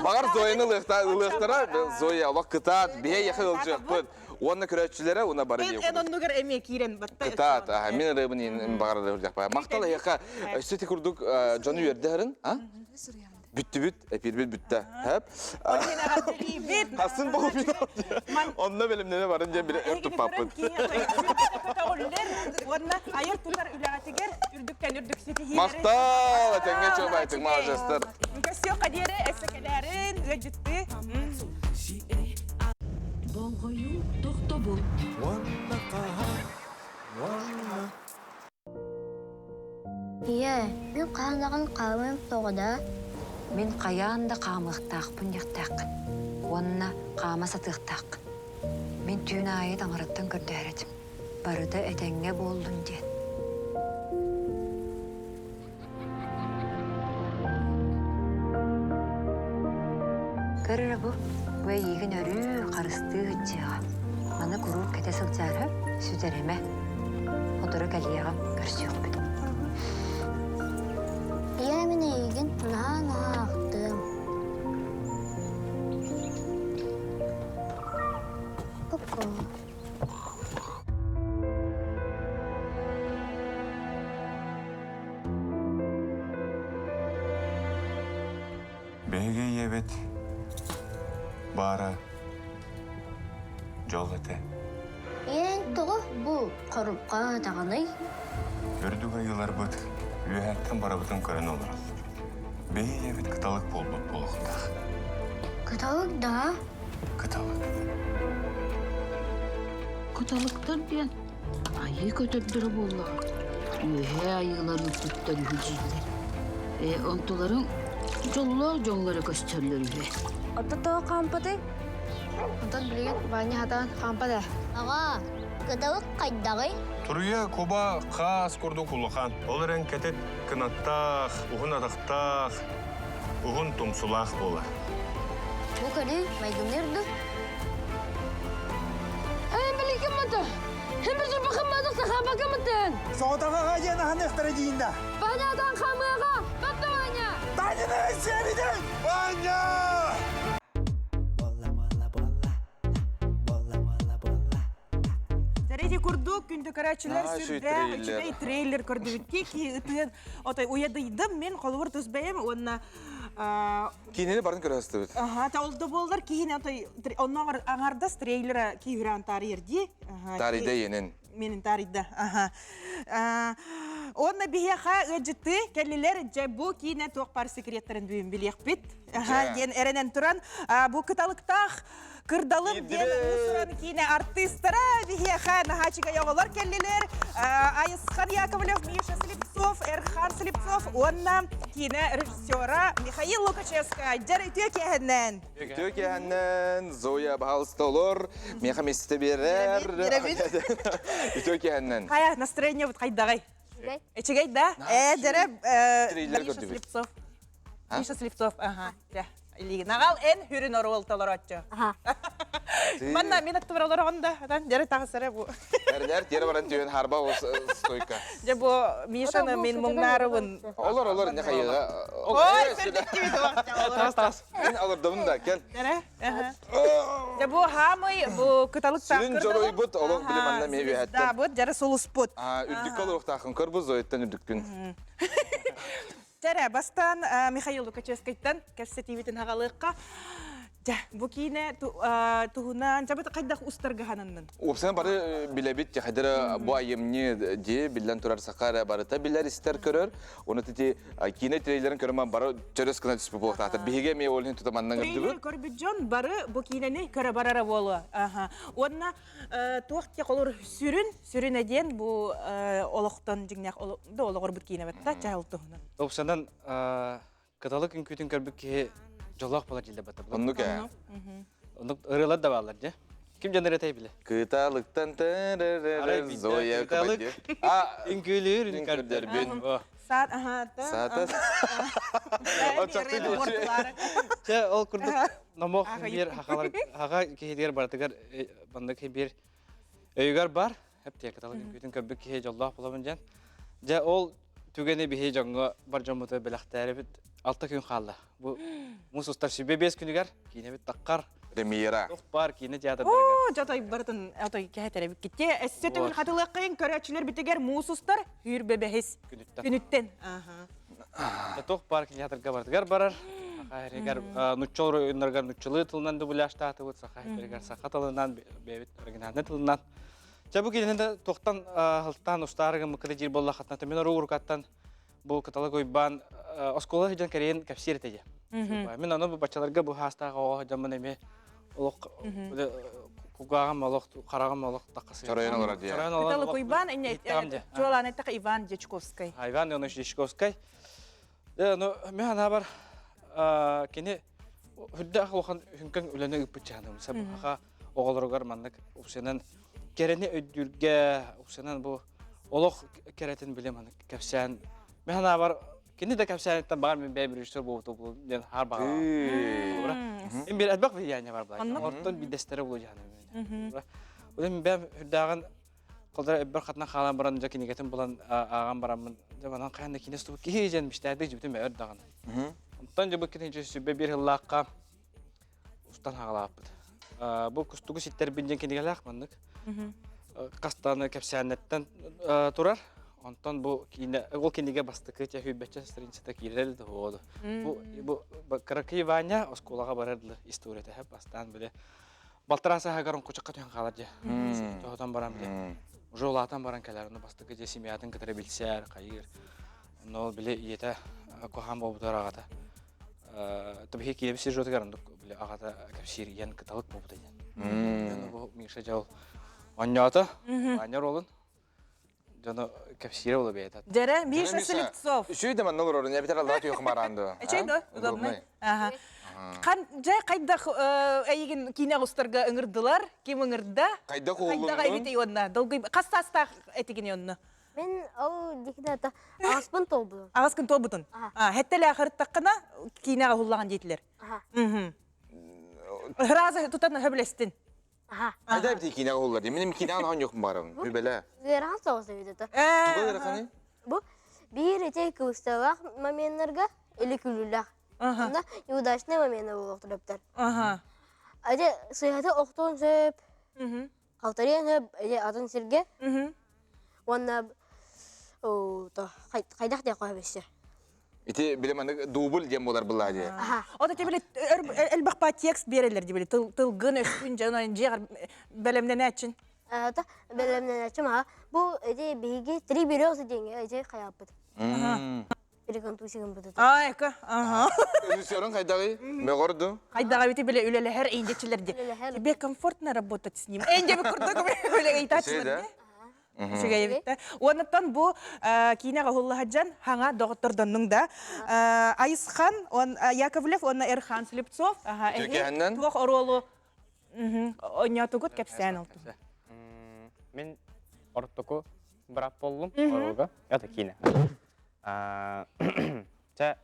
Баҕар Зояны ылыахтара, Зоя олох кытаат, биһэ яхы ылдьыахпыт. Уонна көрөөччүлэрэ уна бары Эн эн оннугар эмиэ киирэн батта. Кытаат, аха, мин ырыабын баҕар ырыахпа. Махтал эһиэхэ өссө ити курдук дьону үөрдэ а? Бүттүбүт, эпиирбит бүттэ. Хэп. Хасын полуфинал. Онно бэлэмнэнэ барын диэн били өр туппаппыт. Уонна айар тутар үлэҕитигэр үрдүктэн үрдүк ситиһиилэри. Махтал, этэҥҥэ чуобайтык маладьыастар. Көссүөххэ диэри эссэкэлээрин, ыалдьытты. Болҕойуу тохтобул. Уонна хаһан, уонна Ийээ, мин хаһан даҕаны хаамыам суоҕа да? Мин хайаан да хаамыахтаахпын диэхтээххин уонна хаама сатыахтааххын. Мин түүн аайы таҥараттан көрдөһөр этим. Барыта этэҥҥэ буоллун диэн. Көр эрэ бу, бу эйиигин өрүү харыстыы сылдьыаҕа. Маны куруук кэтэ сылдьаары сүтэримэ. Сотору кэлиэҕим, көрсүөхпүт. Ийээ, мин эйигин наһаа-наһаа ахтыам. Пока. Биһиги ийэбит баара дьол этэ. Ийэҥ тоҕо бу хорупка даҕаный? Үрдүк айыыларбыт үөһэттэн барыбытын көрөн олороллор. Биһи ийэбит кыталык буолбут буолуохтаах. Кыталык да? Кыталык. Кыталыктар диэн Айыы көтөрдөрө буоллаҕа, үөһээ айыылар үрдүттэр үһү дииллэр. Ээ, онтуларыҥ дьоллоох дьоҥҥо эрэ көстөллөр үһү. Оттон тоҕо хаампатый? Онтон билигин Ваня хатаан хаампат ээ. Аҕаа, кыталык хайдаҕый? Туруйа куба хаас курдук улахан. Ол эрэн кэтит кынаттаах, уһун атахтаах, уһун тумсулаах буолар. Бу көрүү майгынныыр дуу? Соҕотоҕоҕо диэн аһаныахтара диин да. Ванятан хамыаҕа! Батта Ваня! Таняны сиэбитин! Ваня! Тэрэти курдук күндү көрөөччүлэр Наһаа үчүгэй сүрдээх трейлер. үчүгэй трейлер көрдүбүт ки ытыан отой уйадыйдым мин холобур тус бэйэм уонна Киинэни барын көрө сыстыбыт. Аха, та ол да буоллар киһини отой оннооҕор аҥардас трейлера киһүрээн таарыйар дии. Таарыйда иэнин. Менин таарыйда. Аха. Онно биһиэхэ ыалдьытты кэллилэр дьэ бу киинэ туох баар секреттарын бүгүн билиэхпит. Аха, диэн эрэнэн туран бу кыталыктаах Кырдалым диэн уус-уран киинэ артыыстара биһиэхэ наһаачыгай оҕолор кэллилэр. Айысхан Яковлев, Миша Слепцов, Эрхан Слепцов уонна киинэ режиссера Михаил Лукачевскай. Дьэр үтүө киэһэннэн! Үтүө киэһэннэн, Зоя, баһаалыста олор, миэхэ миэстэ биэрэр. Үтүө киэһэннэн. Хайа, настроение бут хайдаҕай? Үчүгэй да? Ээ, дьэрэ, Миша Слепцов. Миша Слепцов, ага. Илиигин аҕал эн хүрүн оруол толорооччу. Манна мин аттыбар олороҕун да, атан дьэрэ таҕысара бу. Эрдэр тиэрэ баран түһэн харба стойка. Дьэ бу Мишаны мин муҥнаарыбын. Олор олор не хайыга. Ой, сэрдэктибит Тас тас. Мен олордум да кел. Дьэрэ. Дьэ бу хаамый бу кыталык Сүрүн дьоруйбут олох били манна ме үһэттэн. Да, бут дьэрэ сулуспут. Үрдүккэ олоруохтаахын көр бу Зояттан үрдүккүн. Тэрэ, бастаан Михаил Лукачевскайтан кэпсэтиибитин хаҕалыахха. Дьэ, бу киинэ туһунан дьабыт хайдах устарга хананнын? Уопсайынан бары билэбит, хайдара бу айымньы дии биллэн турар саха эрэ барыта билэр, истэр, көрөр. Оны тити киинэ трейлерин көрөмөн бары чөрөс гына түспүт буолуохтаахтар. Биһиги эмиэ ол иһин тута манна Трейлери ыҥырдыбыт. көрбүт дьон бары бу киинэни көрө барара буолуо. Аха. Уонна туох те холор сүрүн, сүрүнэ диэн бу олохтон дьиҥнээх да олоҕорбут киинэ батта чаһыл туһунан. Уопсайынан Кыталык үҥкүүтүн көрбүт киһи дьоллоох буолар дииллэр бата. Оннук ээ. Оннук ырыалар да бааллар дьэ. Ким дьон ырыатай биле? Кыталыктан Арай Зоя кыталык үҥкүүлүүр үҥкөрдөрбүн. Саат аха Саата. Чэ ол курдук номох биир хахалар хаха киһитигэр барытыгар маннык биир өйүгэр бар Эптиэ кыталык үҥкүүтүн көрбүт киһи дьоллоох буолабын диэн. Дьэ ол түгэни биһи дьоҥҥо бар дьоммуту бэлэхтээрибит алта күн хаалла. Бу муус устар сүбэ биэс күнүгэр киинэбит таххар. Премьера. Туох баар киинэ театрдарыгар. Оо, дьотой барытын отой кэһэтэрэ бүккитте. Өссө төгүл хатылыаххайын көрөөччүлэр битигэр муус устар хүүр бэбэһис. Күнүттэн. Күнүттэн. Аха. Туох баар киинэ театрга барытыгар барар. Саха сиригэр нучча оройуоннарыгар нуччалыы тылынан дубляжтаатыбыт, саха сиригэр саха тылынан, бэйэбит оригинальнай тылынан Чэ бу кинини да туохтан хылтаан устаары гыммыккыта диир буоллаххытына, мин урукаттан бу Кыталык Уйбаан оскуола сылдьан кэриэн кэпсиир этэ дии. Мин ону бу баччаларга бу хаастаах оҕо сылдьаммын эмиэ олох кугааҕым олох хараҕым олох таххасыыр. Чоройон олорор дии. Кыталык Уйбаан чуолаан эттэхэ Иван Дьячковскай. Иван Иванович Дьячковскай. Ну, мен анаабар кини үрдээх улахан хүнкэн үлэни ыыппыт чааным. Саха оҕолоругар маннык уксанан кэрэни өйдүүргэ уксанан бу олох кэрэтин билэ маннык кэпсээн мен санаабар кини да кэпсээниттэн баҕар мин бэйэм режиссер буолбутум диэн хаар баҕалаах. Мин бир элбэх влияние бар былай. Ортон бидэстэрэ булу дьаһана. Улем мин бэйэм үрдээҕин Холдора өбөр хатынан хаалан баран дьэ кинигэтин булан ааҕан бараммын дьэ манан хайан да киинэ устубут киһи дьэн мечтаады дьибитим өр даҕаны. Онтон дьэ бу кинигэ сүбэ биир сыллаахха устан хаалааппыт. Бу кустугу ситтэрбин диэн кинигэлээх маннык. Хастааны кэпсээннэттэн турар. Онтон бу киинэ, ол кинигэ бастакы чэ сүүрбэччэ страницата киирэр да буолуо. Бу бу кыракый Ваня оскуолаҕа барар дылы историята бастаан биле балтараа сааһыгар оҥкучахха түһэн хаалар дьэ. Тоһотон баран биле. Уже улаатан баран кэлэр, ону бастакы дьэ семьятын кытары билсэр, хайыыр. Онно ол биле ийэтэ куһаан буолбутар аҕата. Тобихи киэби сюжетыгар оннук били аҕата кэпсиир ийэн кыталык буолбута диэн. Бу Миша дьол оонньоото, оонньор уолун дьоно кэпсиирэ буола бэйэтэ. Дьэрэ, Миша Слепцов. Үчүгэй да манна олорорун, эбэтэр аллаа түйэх мараанды. Үчүгэй да, удобный. Ага. Хан дьэ хайдах эйигин киинэ устарга ыҥырдылар? Ким ыҥырда? Хайдах уоллуннун? Хайдах эбит онна? Долгуй хас саастаах этигин онно? Мен ол дикиде аҕаспын толбутум. Аҕаскын толбутун? Хэттэлээх ырыттаххына киинэҕэ уһуллаҕын диэтилэр. Ыразы тутан хөбүлэстин. Хайда эбити киинэҕэ уһуллар дии. Мин киинэҕэ наһаа барабын. Хүбэлэ. Ыарахан соҕус эбит это. Туга ыараханый? Бу биир ити кыбысталаах моменнарга или күлүүлээх. Онно неудачный момены буолуохтар. Ати сыһаты охтуон сөп. Халтарыйан сөп или атын сиргэ. Уонна хайдах диэх хоһобүссө. Ити били маннык дубль диэн буолар былаа дии. Ото ти били элбэх па текст берелер ди били тылгын өспүн дьонон дьиэҕэр бэлэмнэнээчин. Та бэлэмнэнээччим аха. Бу эти биһиги три березы диэҥҥэ эти хайааппыт. Переконтузигын бытыта. А, эка, ага. Режиссерын хайдаҕый? Мөҕөрду? Хайдаҕа бити биле үлэлэһэр индечилер ди. Тебе комфортно работать с ним. Энде курдук үлэ ыйтааччылар ди. Үчүгэйбиттэ. Уоннаттан бу киинэҕэ уһуллаһадьан хаҥа доҕоттордоннуҥ да. Айысхан, он Яковлев уонна Эрхан Слепцов эһи туох оруолу онньоотугут кэпсээн олту. Мин ортоку брат боллум оруолга. Это киинэ. Чэ,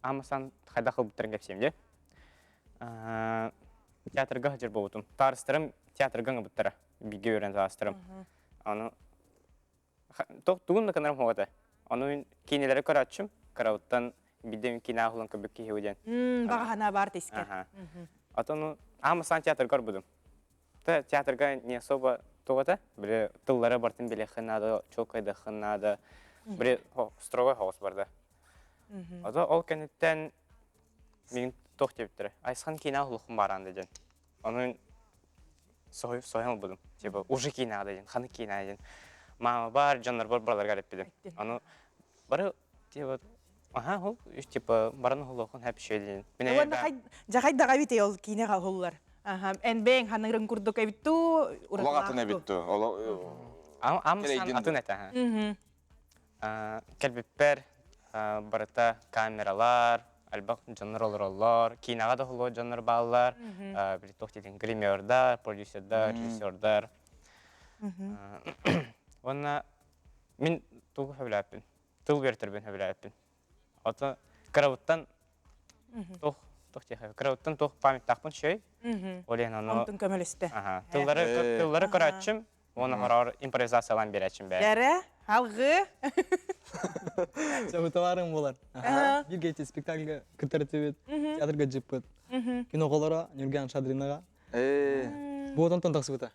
амасан хайдах ылбыттарын кэпсиэм дии. Театрга сылдьар буолбутум. Таарыстарым театрга ыҥырбыттара. Бииргэ үөрэн саастарым. Аны тугун да кынарым суох этэ. Ону мин киинэлэри көрөөччүм. Кырабыттан биирдэ киинэ аһылан көрбүт киһи диэн. Баҕа санаа баар тискэр. Отону аамасан театрга көрбүтүм. Театрга не особо туох этэ, били тыллары барытын билиэххин наада, чуолкайдыаххын наада. Били строго соҕус барда. Ото ол кэнниттэн мин Туох диэбиттэрэ? Айсхан киинэ улухан бараан да диэн. Ону соһуйан ылбытым. Типа уже киинэ да диэн, ханнык киинэ диэн. Мама бар, дьоннорбор бараларыгар эппитим. Ону бары типа аха ол типа баран уһулуохун хэп диэн. Уонна жахайдаҕа эбит ол киинэҕэ уһуллар. Эн бэйэҥ ханныгырын курдук эбит туу Олох атын эбит туу. Ам атын этэ. Кэлбиппэр барыта камералар, элбэх дьоннор олороллор, киинэҕэ да уһулуо дьоннор бааллар, били туох диэтин гримердар, продюсердар, режиссердар. Уонна мин тугу сөбүлээппин, тыл үөрэтэрбин сөбүлээппин. Ото кырабыттан туох туох диэхэ кырабыттан туох памяттаахпын шөй. Ол иһин ону Онтун көмөлөстө. Тыллары тыллары көрөөччүм, Уонна хороор импровизациялаан биэрээччим бээ. Дэрэ, алгы. Чабыталарым болар. Бирге эти спектакльга кыттар этибит, театрга жыппыт. Кино оҕолоро Нюрган Шадринаға. Бу отонтон тахсыбыта.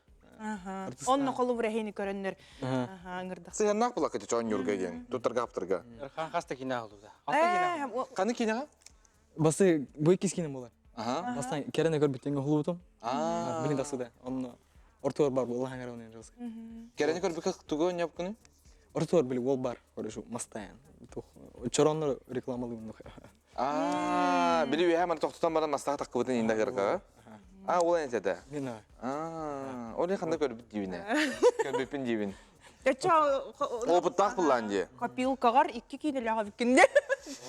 Онно холубур эһини көрөннөр ыңырдах. Сыһаннаах булак ити чоон Нюрга диэн туттарга хаптарга. Хан хаста кине алуда. Қаны кинеға? Басы бу иккис кинем болар. Бастан керене көрбүттен уһулубутум. Билин тахсыда. Онно ортуор бар буолла хаңара онен жос. Керене көрбүккэ тугу ойнопкуну? Ортуор били уол бар, короче, мастаян. Тух чороннор рекламалыым. Аа, били үһэ маны тохтотон баран мастаха таккыбытын инда кырга. Аа, ол энтете. Мина. Аа, ол ханда көрбүт дибине. Көрбүппүн дибин. Өчө Опыттаах буллаан дии. Копилкаҕар икки киинэлээх эбиккин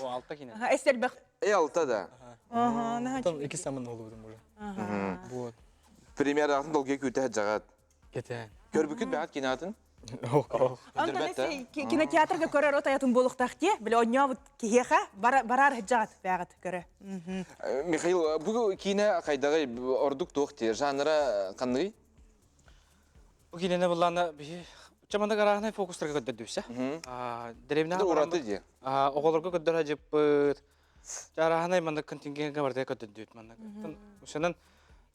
О, алта кине. Эстербэх. Э, алта да. Там икки самын олубутум уже. Вот. Премьератын долгия күүтэ жаҕат. Кетен. Көрбүкүт бэҕат кинатын? Онтон кинотеатрга көрөр от аятын буолуктаах дии. Биле онньообут киһиэхэ барар жаҕат бэҕат көрө. Михаил, бу киинэ хайдаҕый ордук туох дии? Жанра ханныгый? Бу киинэни буллаана биһи чаманда гарааһынай фокустарга көрдөрдүбүсэ. Дэриэбинэҕэ ураты дии. Оҕолорго көрдөрө дьыппыт. Чарааһынай маннык контингенка барыта көрдөрдүбүт маннык. Ошонон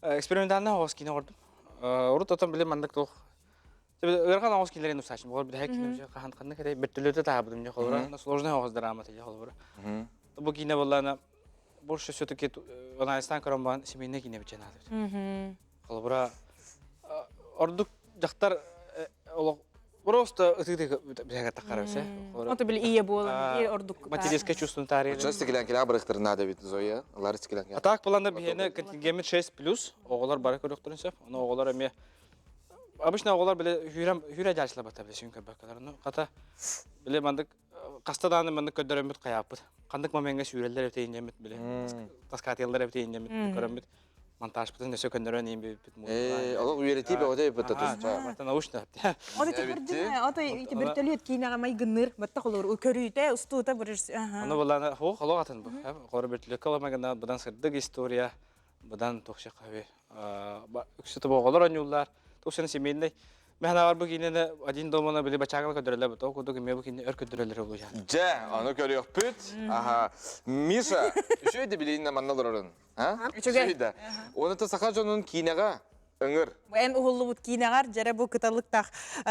экспериментальный оҕос киинэ оҥордум. Урут отон били маннык туох ыарахан оҕос киинэлэрин устаачым. Оҕор бидэһэ киинэ хахан ханнык эрэ бөртөлүөтэ таабытым дьэ холобура. Сложный оҕос драма тиhe холобура. Бу киинэ буоллаана больше все-таки анализтаан көрөн баран семейный киинэ бичэн аатыбыт. Холобура, ордук дьахтар олох просто ытыты биһэгэ таххарабыса. Ото били ие буолан, ие ордук. Материнское чувство тарыйы. Ча стеклян килаа барыхтар надо бит Зоя. Лар стеклян. А так планда биһиэне контингемит 6 плюс оҕолор бары көрүөхтөрүн сөп. Ону оҕолор эмиэ обычно оҕолор биле хүрэ хүрэ дьаачла бата биле сүүн көрбөккөлөр. Ну хата биле мандык хаста дааны маннык көрдөрөммүт хайааппыт. Ханнык момеҥҥа сүүрэллэр эбитейин биле таскаатыяллар эбитейин көрөммүт монтажпытын өсө көннөрөн иин биппит Ээ, олох үөрэтии бөҕөтө эбит туспа. Бата научно. Ото көрдүм, ото ити бөртөлүөт киинэҕэ майгынныыр, батта холор көрүүтэ, устуута бырыр. Ону буллаана хоо холох атын бу. Холор бөртөлүөккэ оламагына быдан сырдык история, быдан тохша хаби. Үксү тобоҕолор оонньууллар. Тохшаны семейный. Мен бар бу киинени один домона били бачаагала көрдөрөлөр бу. Курдук эмиэ бу кинини өр көрдөрөлөр болуя. Дьэ, ону көрүөхпүт. Аха. Миша, үчүгэй да билигин манна олорорун. Үчүгэй. да. Оны саха дьонун киинэҕэ ыҥыр. Эн уһуллубут киинэҕэр дьэрэ бу кыталыктаах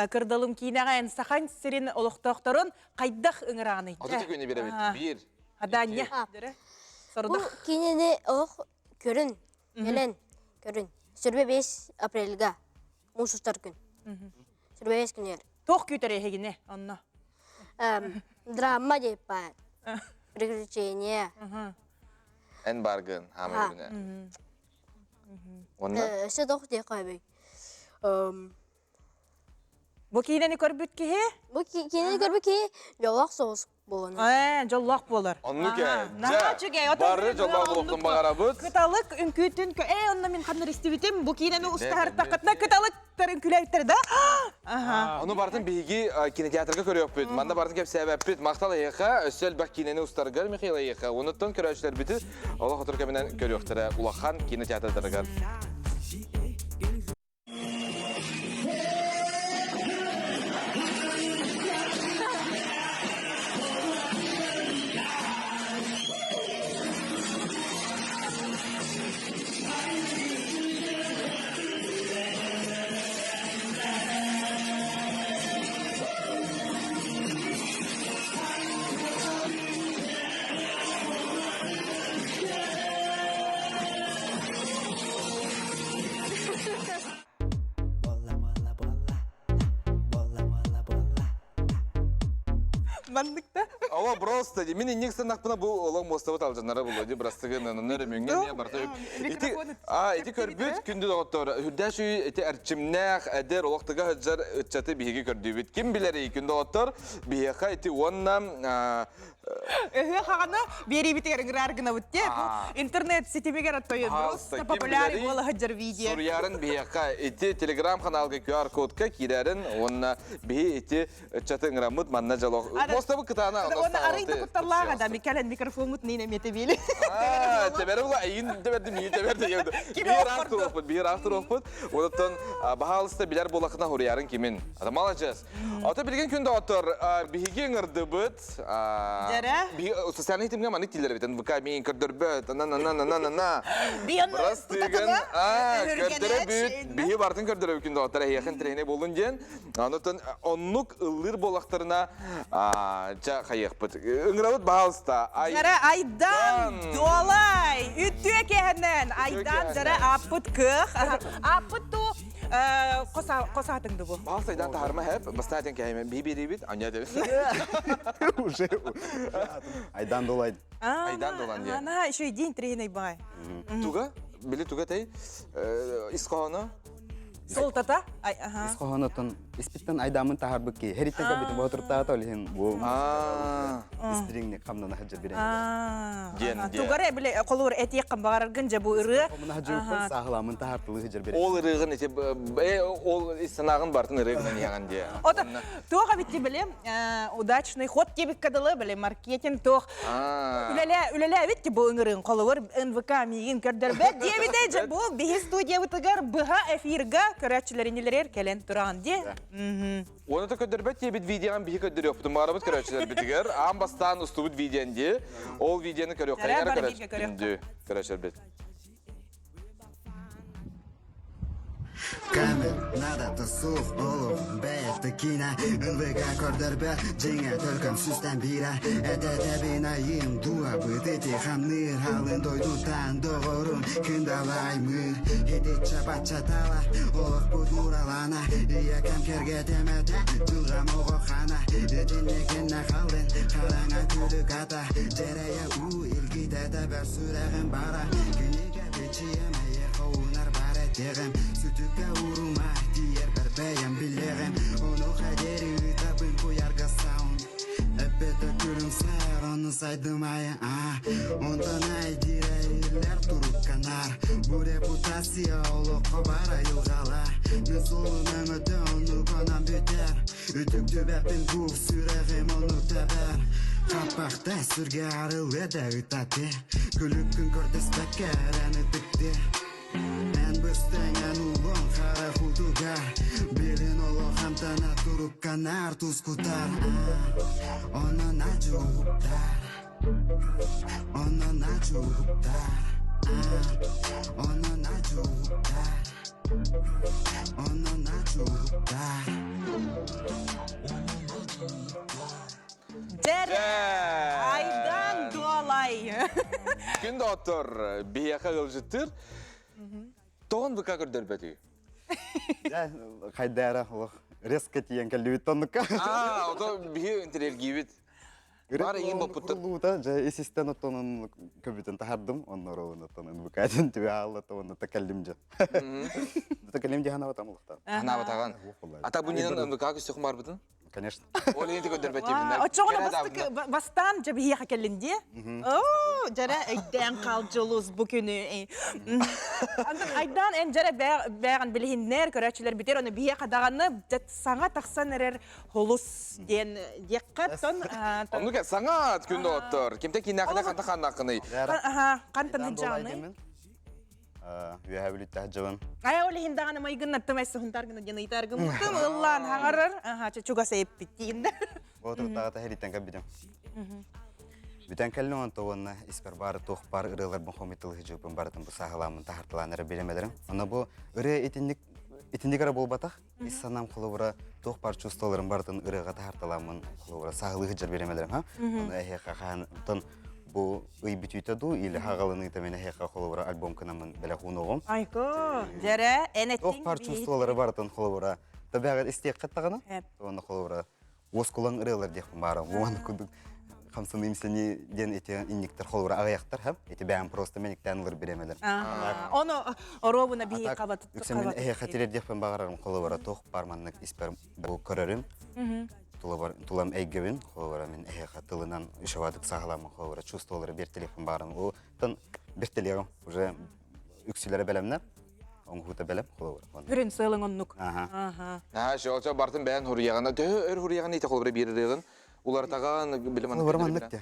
кырдалым киинэҕэ эн сахан сирин олохтоохторун хайдах ыҥыраҕыный? Отут күнү бирэбит. Биир. Адаанньа. Бу кинини олох көрүн, кэлэн көрүн. Сүрбэ 5 апрельга муус устар күн. Сүрбэ 5 күнүгэр. Туох күүтэр эһигини онно? Драма деп баар. Приключение. Эн баргын хаама күнэ. Онно? Өссө тох диye қойбай. Бу киинэни көрбүт киһи? Бу киинэни көрбүт киһи дьоллоох соҕус буолан. Ээ, дьоллоох буолар. Оннук ээ. Дьэ, бары дьоллоох буолуохтун баҕарабыт. Кыталык үҥкүүтүн ээ, онно мин ханнар истибитим. Бу киинэни устаһартаххытына кыталыктар үҥкүүлээбиттэр да. Аха. Ону барытын биһиги кинотеатрга көрүөхпүт. Манна барытын кэпсээбэппит. Махтал эйиэхэ, өссө элбэх киинэни устаргар Михаил эйиэхэ. Онуттан көрөөччүлэрбити олох отур кэминэн көрүөхтэрэ улахан кинотеатрдарыгар. Манныкта. Ала просто мин инник санахпына бу олоң муостабыт алдьанара булуо ди бырастыгы наннар өрөмүҥҥэ эмиэ барыта ити а ити көрбүт күндү доҕоттор үрдээх үүй ити эрчимнээх эдэр олохтуга сылдьар ыччаты биһиги көрдүүбүт ким билэрий күндү доҕоттор биһиэхэ ити уонна Өһүө хаҕана биэриибитигэр ыҥыраар гынабыт те. Интернет ситимигэр оттойун просто популярный буола сылдьар видео. Суруйарын биһиэхэ ити телеграм-каналга QR-кодка киирэрин уонна биһи ити ыччаты ыҥыраммыт манна дьолох. Мостабы кытаана Уонна арый да кутталлаах да кэлэн микрофоммут нин эмиэ тэбиэли. Тэбэри була эйин тэбэрди мии тэбэрди. Биир аах туруохпут, биир аах туруохпут. Онтон баһаалыста билэр буолахына хуруйарын кимин. Ата маладьыас. Ото билигин күн доҕоттор биһиги ыҥырдыбыт. Дьэрэ. Биһи социальный тимҥэ маннык тиилэр эбит. НВК миин көрдөрбөт. На на на на на на на. Бырастыгын көрдөрө бүт. Биһи бартын көрдөрө күн доҕоттор эһиэхин тренер болун диэн. Онтон оннук ыллыыр буоллахтарына ча хайыахпыт. Ыҥырабыт баһаалыста. Дьэрэ Айдан Дуолай! Үтүө киэһэнэн! Айдан дьэрэ ааппыт кыах. Ааппыт туу Косаатыҥ дубу. Баал сайдан таһарма хэп, бастаатен кэһиме би берибит, аня дебит. Уже Айдан Долай. Айдан Долан дия. Ана еще и день треней бай. Туга? Били туга тей? Исқоһоно? Солтата? Ай, аха. Исқоһонотон испиттен айдамын таһарбыт ки. Хериттен кабитин боотуртаата олихин бу. Истириңни хамнана хаджа бирен. Диэн диэн. Тугара биле холур этиэккин баҕараргын дьэ бу ырыа. Хамна саахыламын таһартылы хаджа бирен. Ол ырыгын ити ол санааҕын бартын ырыгынан иһэҕин диэ. Ото туох эбитти биле удачный ход диэбиккэ дылы биле маркетинг туох үлэлээ үлэлээбит бу ыҥырыын холобур НВК миигин көрдөрбөт диэбитэ дьэ бу биһи студиябытыгар быһа эфирга көрөөччүлэринилэрэр кэлэн туран диэ. Оны да көрдөрбөт диэбит видеоҕын биһи көрдөрүөхпүтүн баҕарабыт көрөөччүлэрбитигэр. Аан бастаан устубут видеон дии. Ол видеоны көрүөххэ көрөөччүлэрбит. Көрөөччүлэрбит. Камер надо суох олох бэйэтэ киинэ НВК көрдөрбөт дьиҥэ төлкөм сүстэн биирэ этэ-тэбин айым дууһабыт ити хамныыр халын дойдутан доҕорум күндалаймыыр итиччэ баччатала олохпут уралана ийэкэм кэргэтэмэтэ дьылҕам оҕо хана итинникиннэ халын хараҥа күлүк ата дьэрэйэ уу илгитэ тэбэр сүрэҕим бара кинигэ бичиэм эйиэхэ уунар бар этиэҕим сүтүккэ уурума тиийэрбэр бэйэм билиэҕим онуоха диэри ыытабын куйарга саунд эппэтэ күлүмсэр ону сайдымайы а онтон айдиирэ иһиллэр турукканар бу репутация олоххо бар айылҕала мин суолум өҥөтө оннук онон бүтэр Үтүктүбэппин бу сүрэҕим ону тэбэр Хаппахта сүргэ арылыа да ытаты Күлүккүн көрдөспөккө эрэн ытыкты Эн быстыҥ эн улуон хара хутугар Билин олох амтана турукканар тускутар Онон ажууктар Онон ажууктар Онон ажууктар Онон ажууктар Дьэрэ! Айдан дуолай! Күн доҕоттор, биһиэхэ ыалдьыттыыр. Тоҕон быка көрдөрбөтүй? Хайдара олох резко тиийэн кэллибит оннукка. Аа, ото биһи интэрергиибит. Бар иин боппуттар. Курулуута, дьэ ис истэн оттонун көбүтэн таһардым, оннор оттон НВК-тын түбэ ааллата, онно кэллим дьэ. Та кэллим дьэ ханабатам улахтан. Ханабатаган. Ата бу нинен НВК күстөхүм барбытын? Конечно. Ол иһин көрдөрбөт Оччоҕуна бастакы бастаан дьэ биһиэхэ кэллин дии. Оо, дьэрэ өйдөөн хаал дьулус бу күнү. Антон Айдаан эн дьэрэ бээҕин билиһиннэр, көрөөччүлэр бүтэр, ону биһиэхэ даҕаны саҥа тахсан эрэр холус диэн диэххэ тон Оннук саҥа күн доҕоттор. Кимтэн кииннээххинэ ханта хааннааххыный? Хантан сылдьаҕыный? Үөһээ Бүлүүттэ сылдьабын. Ай ол иһин даҕаны майгыннаттым эссе хунтаргына диэн ыйтаргыммытым ыллаан хаҥарар аха чугас эппит диин. Боотуртааҕыта хэриттэн кэлбитим. Бүтэн кэллим онто уонна испэр баары туох баар ырыаларбын хомуйталыы сылдьыбыппын барытын бу сааһылааммын таһарталаан эрэ биримэлэрим. Онно бу ырыа итинник итинник эрэ буолбатах. Ис санаам холобура туох баар чувстволарым барытын ырыаҕа таһарталааммын холобура сааһылыы сылдьар бириэмэлэрим ха. Ону эһиэхэ хаһан оттон. Бу ый бүтүүтэ дуу или хагалыныыта мен эһиэхэ холобура альбом кынамын бэлэх уунуоҕум. Айко, дьэрэ, эн эттиҥ Туох пар чувстволары барытын холобура табиҕат истиэххэ даҕаны. Уонна холобура уоскулаҥ ырыалар диэхпин баара. Уон курдук хамсаныым сени диэн ити инниктер холобура аҕыйахтар һэм. Ити бэйэм просто мэниктээн ылар бириэмэлэр. Ону оруобуна биһи хабат. Үксэ мин эһиэхэ тириэрдиэхпин баҕарарым холобура туох бар маннык испэр бу көрөрүм. Тулабар тулам эйгэбин холобура мин эһиэхэ тылынан ишавадык саһаламмын холобура чувстволары бертелиэхпин баҕарам. Ол тан бертелиэҕим уже үксүлэрэ бэлэмнэр. Оҥоһуута бэлэм холобура. Бүрүн сыалың оннук. Аха. Аа, шо бартын бэйэн хуруйаҕына төһө өр хуруйаҕын ити холобура биир ырыаҕын уларытаҕын билим Холобура маннык те.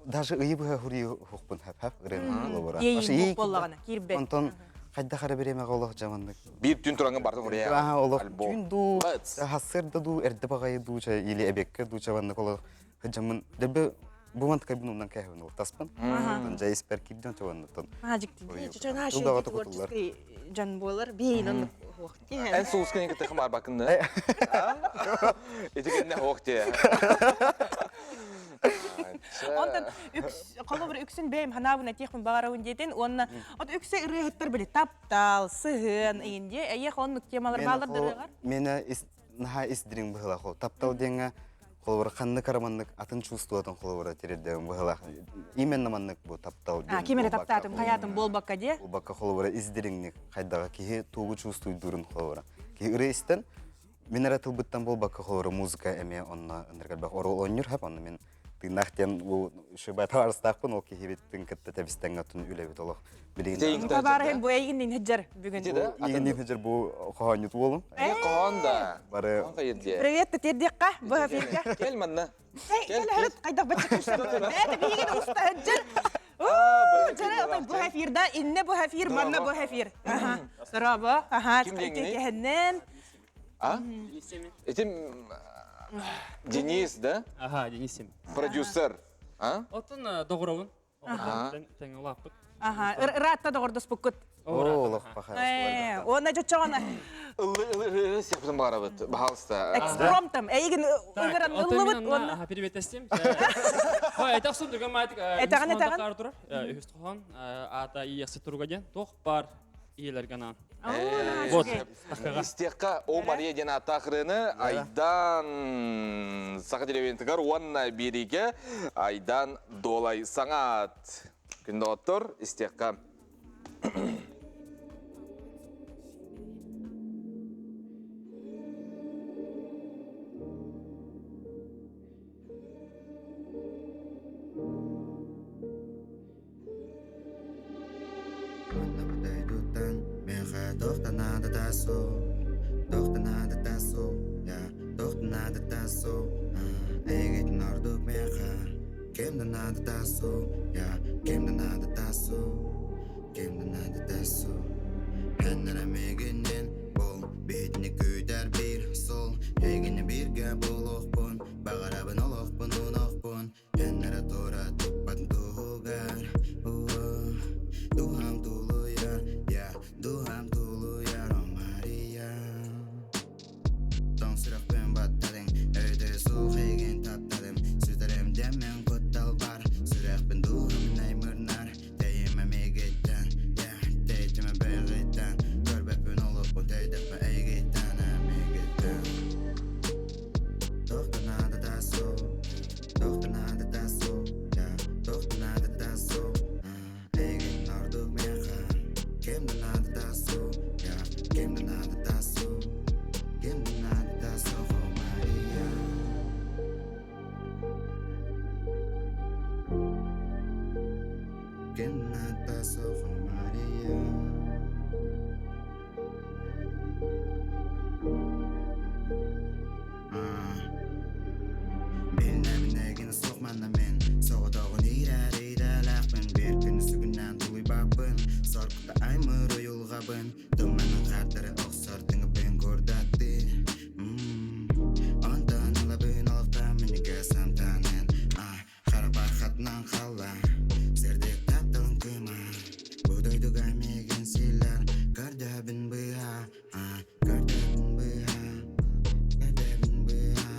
Даже ыйы быһа хуруйу хухпун хап-хап ырыаны холобура. Иэйин буоллаҕына киирбэт. Онтон хайдах эрэ бириэмэҕэ олох дьаманнык. Биир түн тураҥҥын бартын хуруйаҕын. Аха, олох түүн дуу, хассыр да дуу, эрдэ баҕайы дуу, или эбиэккэ дуу чабаннык олох Хыдьаммын дөрбө бу мантыкайбын умнан кээһэбин ултаспын. Онтон дьэ испэр киирдим чабанныттан. Маажик творческий дьон буолар. Биин оннук хуох Эн суулускан кытта хымаарбаккын да? Ити кэннэ хуох дии. Онтон холобур үксүн бэйэм ханаабын этиэхпин баҕарабын диэтин уонна от үксэ ырыаһыттар били таптал, сыһыан ыйын дии. Эйиэх оннук темалар баалар да ырыаҕар? Мена наһаа ис дириҥ быһыылаах ол. Таптал диэҥҥэ холобура ханнык араманнык атын чувствуотун холобура тириэрдэбин быһыылаах. Именно маннык бу таптал диэн. Ким эрэ таптаатым, хайаатым буолбакка диэ. Буолбакка холобура ис дириҥник хайдаҕа киһи тугу чувствуйдуурун холобура. Киһи ырыа истэн мин эрэ тылбыттан буолбакка холобура музыка эмиэ онно ынырык элбэх оруол оонньуур хэп онно мин тыыннаах диэн бу шыба табаарыстаахпын ол киһибиттин кытта тэбистэҥҥэ оттон үлэбит олох билигин Табаарыһын бу эйигин хыджар бүгүн. Эйигин хыджар бу хоһоонньут уолум. Хоһоон да. Бары. Привет, тиэрдиэххэ бу эфиргэ. Кел манна. Кел хырыт хайдах бачча Бэйэтэ биһигин уста хыджар. Жара бу эфирда инне бу эфир манна бу эфир. Здорово. Аха, кэһэннэн. А? Этим Денис, да? Ага, Денис Семин. Продюсер. А? Оттон доҕоробун. Тэҥ улааппыт. Аха, ыраатта доҕордоспуккут. Олох паха. Уонна дьочоҕона. Ыллы ылы сеппитин баарабыт. Баһалыста. Экспромтом. Эйигин ыгыран ыллыбыт уонна. Аха, переветестим. Хой, этэх сун дүгэн маатик. Этэҕин этэҕин. Турар. Үһүс хоһоон аата ийэхси туруга диэн. Туох бар ийэлэргэ анаан. Вот. Истиэххэ О Мария диэн ааттаах ырыаны Айдан Саха телевидениетыгар уонна биэриигэ Айдан Дуолай саҥаат. Күн доҕоттор, истиэххэ. Манна дойдуттан миэхэ туох да наадата суох, туох да наадата суох, я туох да наадата суох, эйигиттэн ордук миэхэ ким да наадата суох, я ким да наадата суох, ким да наадата суох. Эн эрэ миигиннин бул, биһитини күүтэр биир суол, эйигини бииргэ буолуохпун, баҕарабын олохпун унохпун, Эн туора туппат туһугар Духам тулуйар, я духам тулуйар, о Мария Тоҥ сүрэхпин баттадыҥ, өйдө суох эйигин таптадым Сүтэрим дэммин куттал бар, сүрэхпин дууһам наймырнар Тэйимэ миигиттэн, я тэйтимэ бэйэҕиттэн Көрбөппүн олохпун тэйдэхпэ эйигиттэн, миигиттэн Туох да наадата суох Туох да наадата суох, туох да наадата суох Эйигин ордук миэхэ ким да наадата суох, ким да наадата суох, ким да наадата суох, о Мария Ким да наадата суох, о Мария Билнэбин суох манна мин Соҕотоҕун иирэр идэлээхпин Биир күн сүгүннээн тулуйбаппын Соркута аймыр уйулҕабын Туманын хаардары охсор тыҥаппын курдаттыы Онтон ылабын олохтон минньигэс амтанын Хара бархатынан халла Сырдык тапталын кыыма Бу дойдуга миигин сииллэр Көрдөһөбүн быыһа Көрдөһөбүн быыһа Көрдөһөбүн быыһа.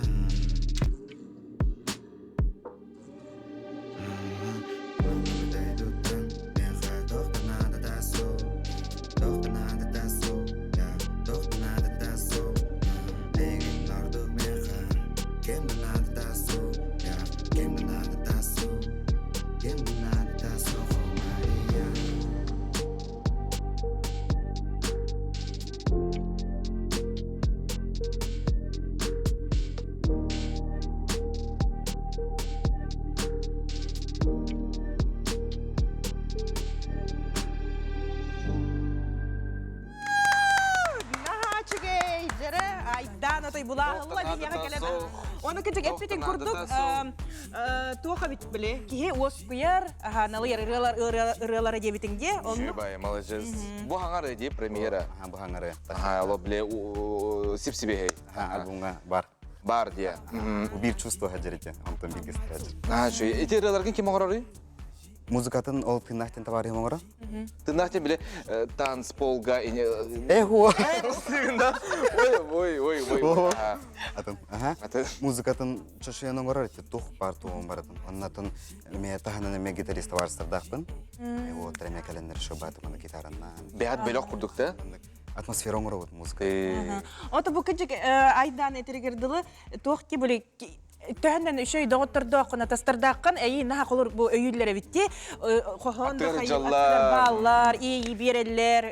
той булаалла биһиэхэ кэлэн. Оны кыжык эппитин курдук туох эбит били киһи уоскуйар, налыйар ырыалар ырыалара диэбитиҥ дии. Оннук. Бай, молодец. Бу хаҥары дии премьера. Бу хаҥары. Аха, биле сип-сибиһей. Альбомҥа бар. Бар дии. Убир чувство хаджарите, онтон биргис хаджар. Аа, ити ырыаларгын ким оҥорорый? Музыкатын ол тыыннаахтен товарыһым оҥоро. Тыыннаахтен биле танцполга Эхо. Ой, ой, ой, ой. Атын, аха. Музыкатын чошуян оҥорор ити тух бар тугун баратын. Оннатын эме таһынан эме гитарист товарыстардаахпын. Вот эме календар шобатым аны гитараннан. Бэһат бөлөх курдук да? Атмосфера оҥоробут музыка. Ото бу кыжык айдаан этиригер дылы туох ки були төһөннөн үчүй доҕоттордооххун атастардааххын эйи наха холур бу өйүүллэр эбитти хоһоон бааллар иэйи биэрэллэр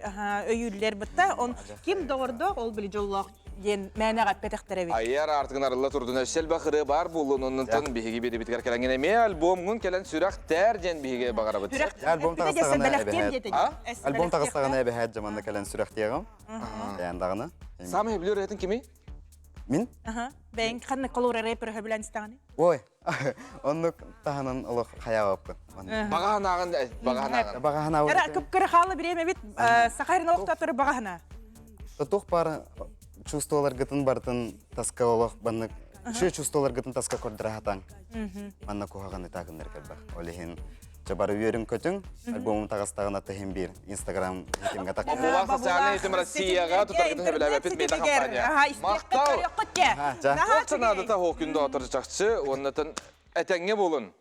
өйүүллэр бытта он ким доҕордоох ол били дьоллоох диэн мээнэҕэ эппэтэхтэр эбит Айар аартыгын арылла турдун өссө элбэх ырыа баар буоллун оннунтан биһиги биэрибитигэр кэлэҥҥин эмиэ альбомҥун кэлэн сүрэхтээр диэн биһиги баҕарабыт. Альбом таҕыстаҕына эбэһээт. Альбом таҕыстаҕына эбэһээт дьаманна кэлэн сүрэхтиэҕим. Эйэн даҕаны. Самый сөбүлүүр ырыатын кимий? Мин? Бэйэҥ ханнык холуур рэпер сөбүлээн истэҕиний? Ой, оннук таһынан олох хайаабаппын. Баҕаһанааҕын, баҕаһанааҕын. Баҕаһанааҕын. Эра кыпкыры хаалы бириэмэбит саха эрин олохтоохтору баҕаһана. Туох баар чувстволаргытын барытын таска олох баннык үчүгэй чувстволаргытын таска көрдөрө хатаҥ. Манна куһаҕаны таакыннар кэлбэх. Ол иһин Чэ бары үөрүҥ-көтүҥ, альбомум таҕыстаҕына тыһым биир Инстаграм ситимҥэ тахсар. Бобулаах социальнай ситим Россияҕа тутаргытын сөбүлээбэппит мета компания. Махтал! Туох санаадата хоокүн доотор чахчы, уоннатын этэҥҥэ буолун.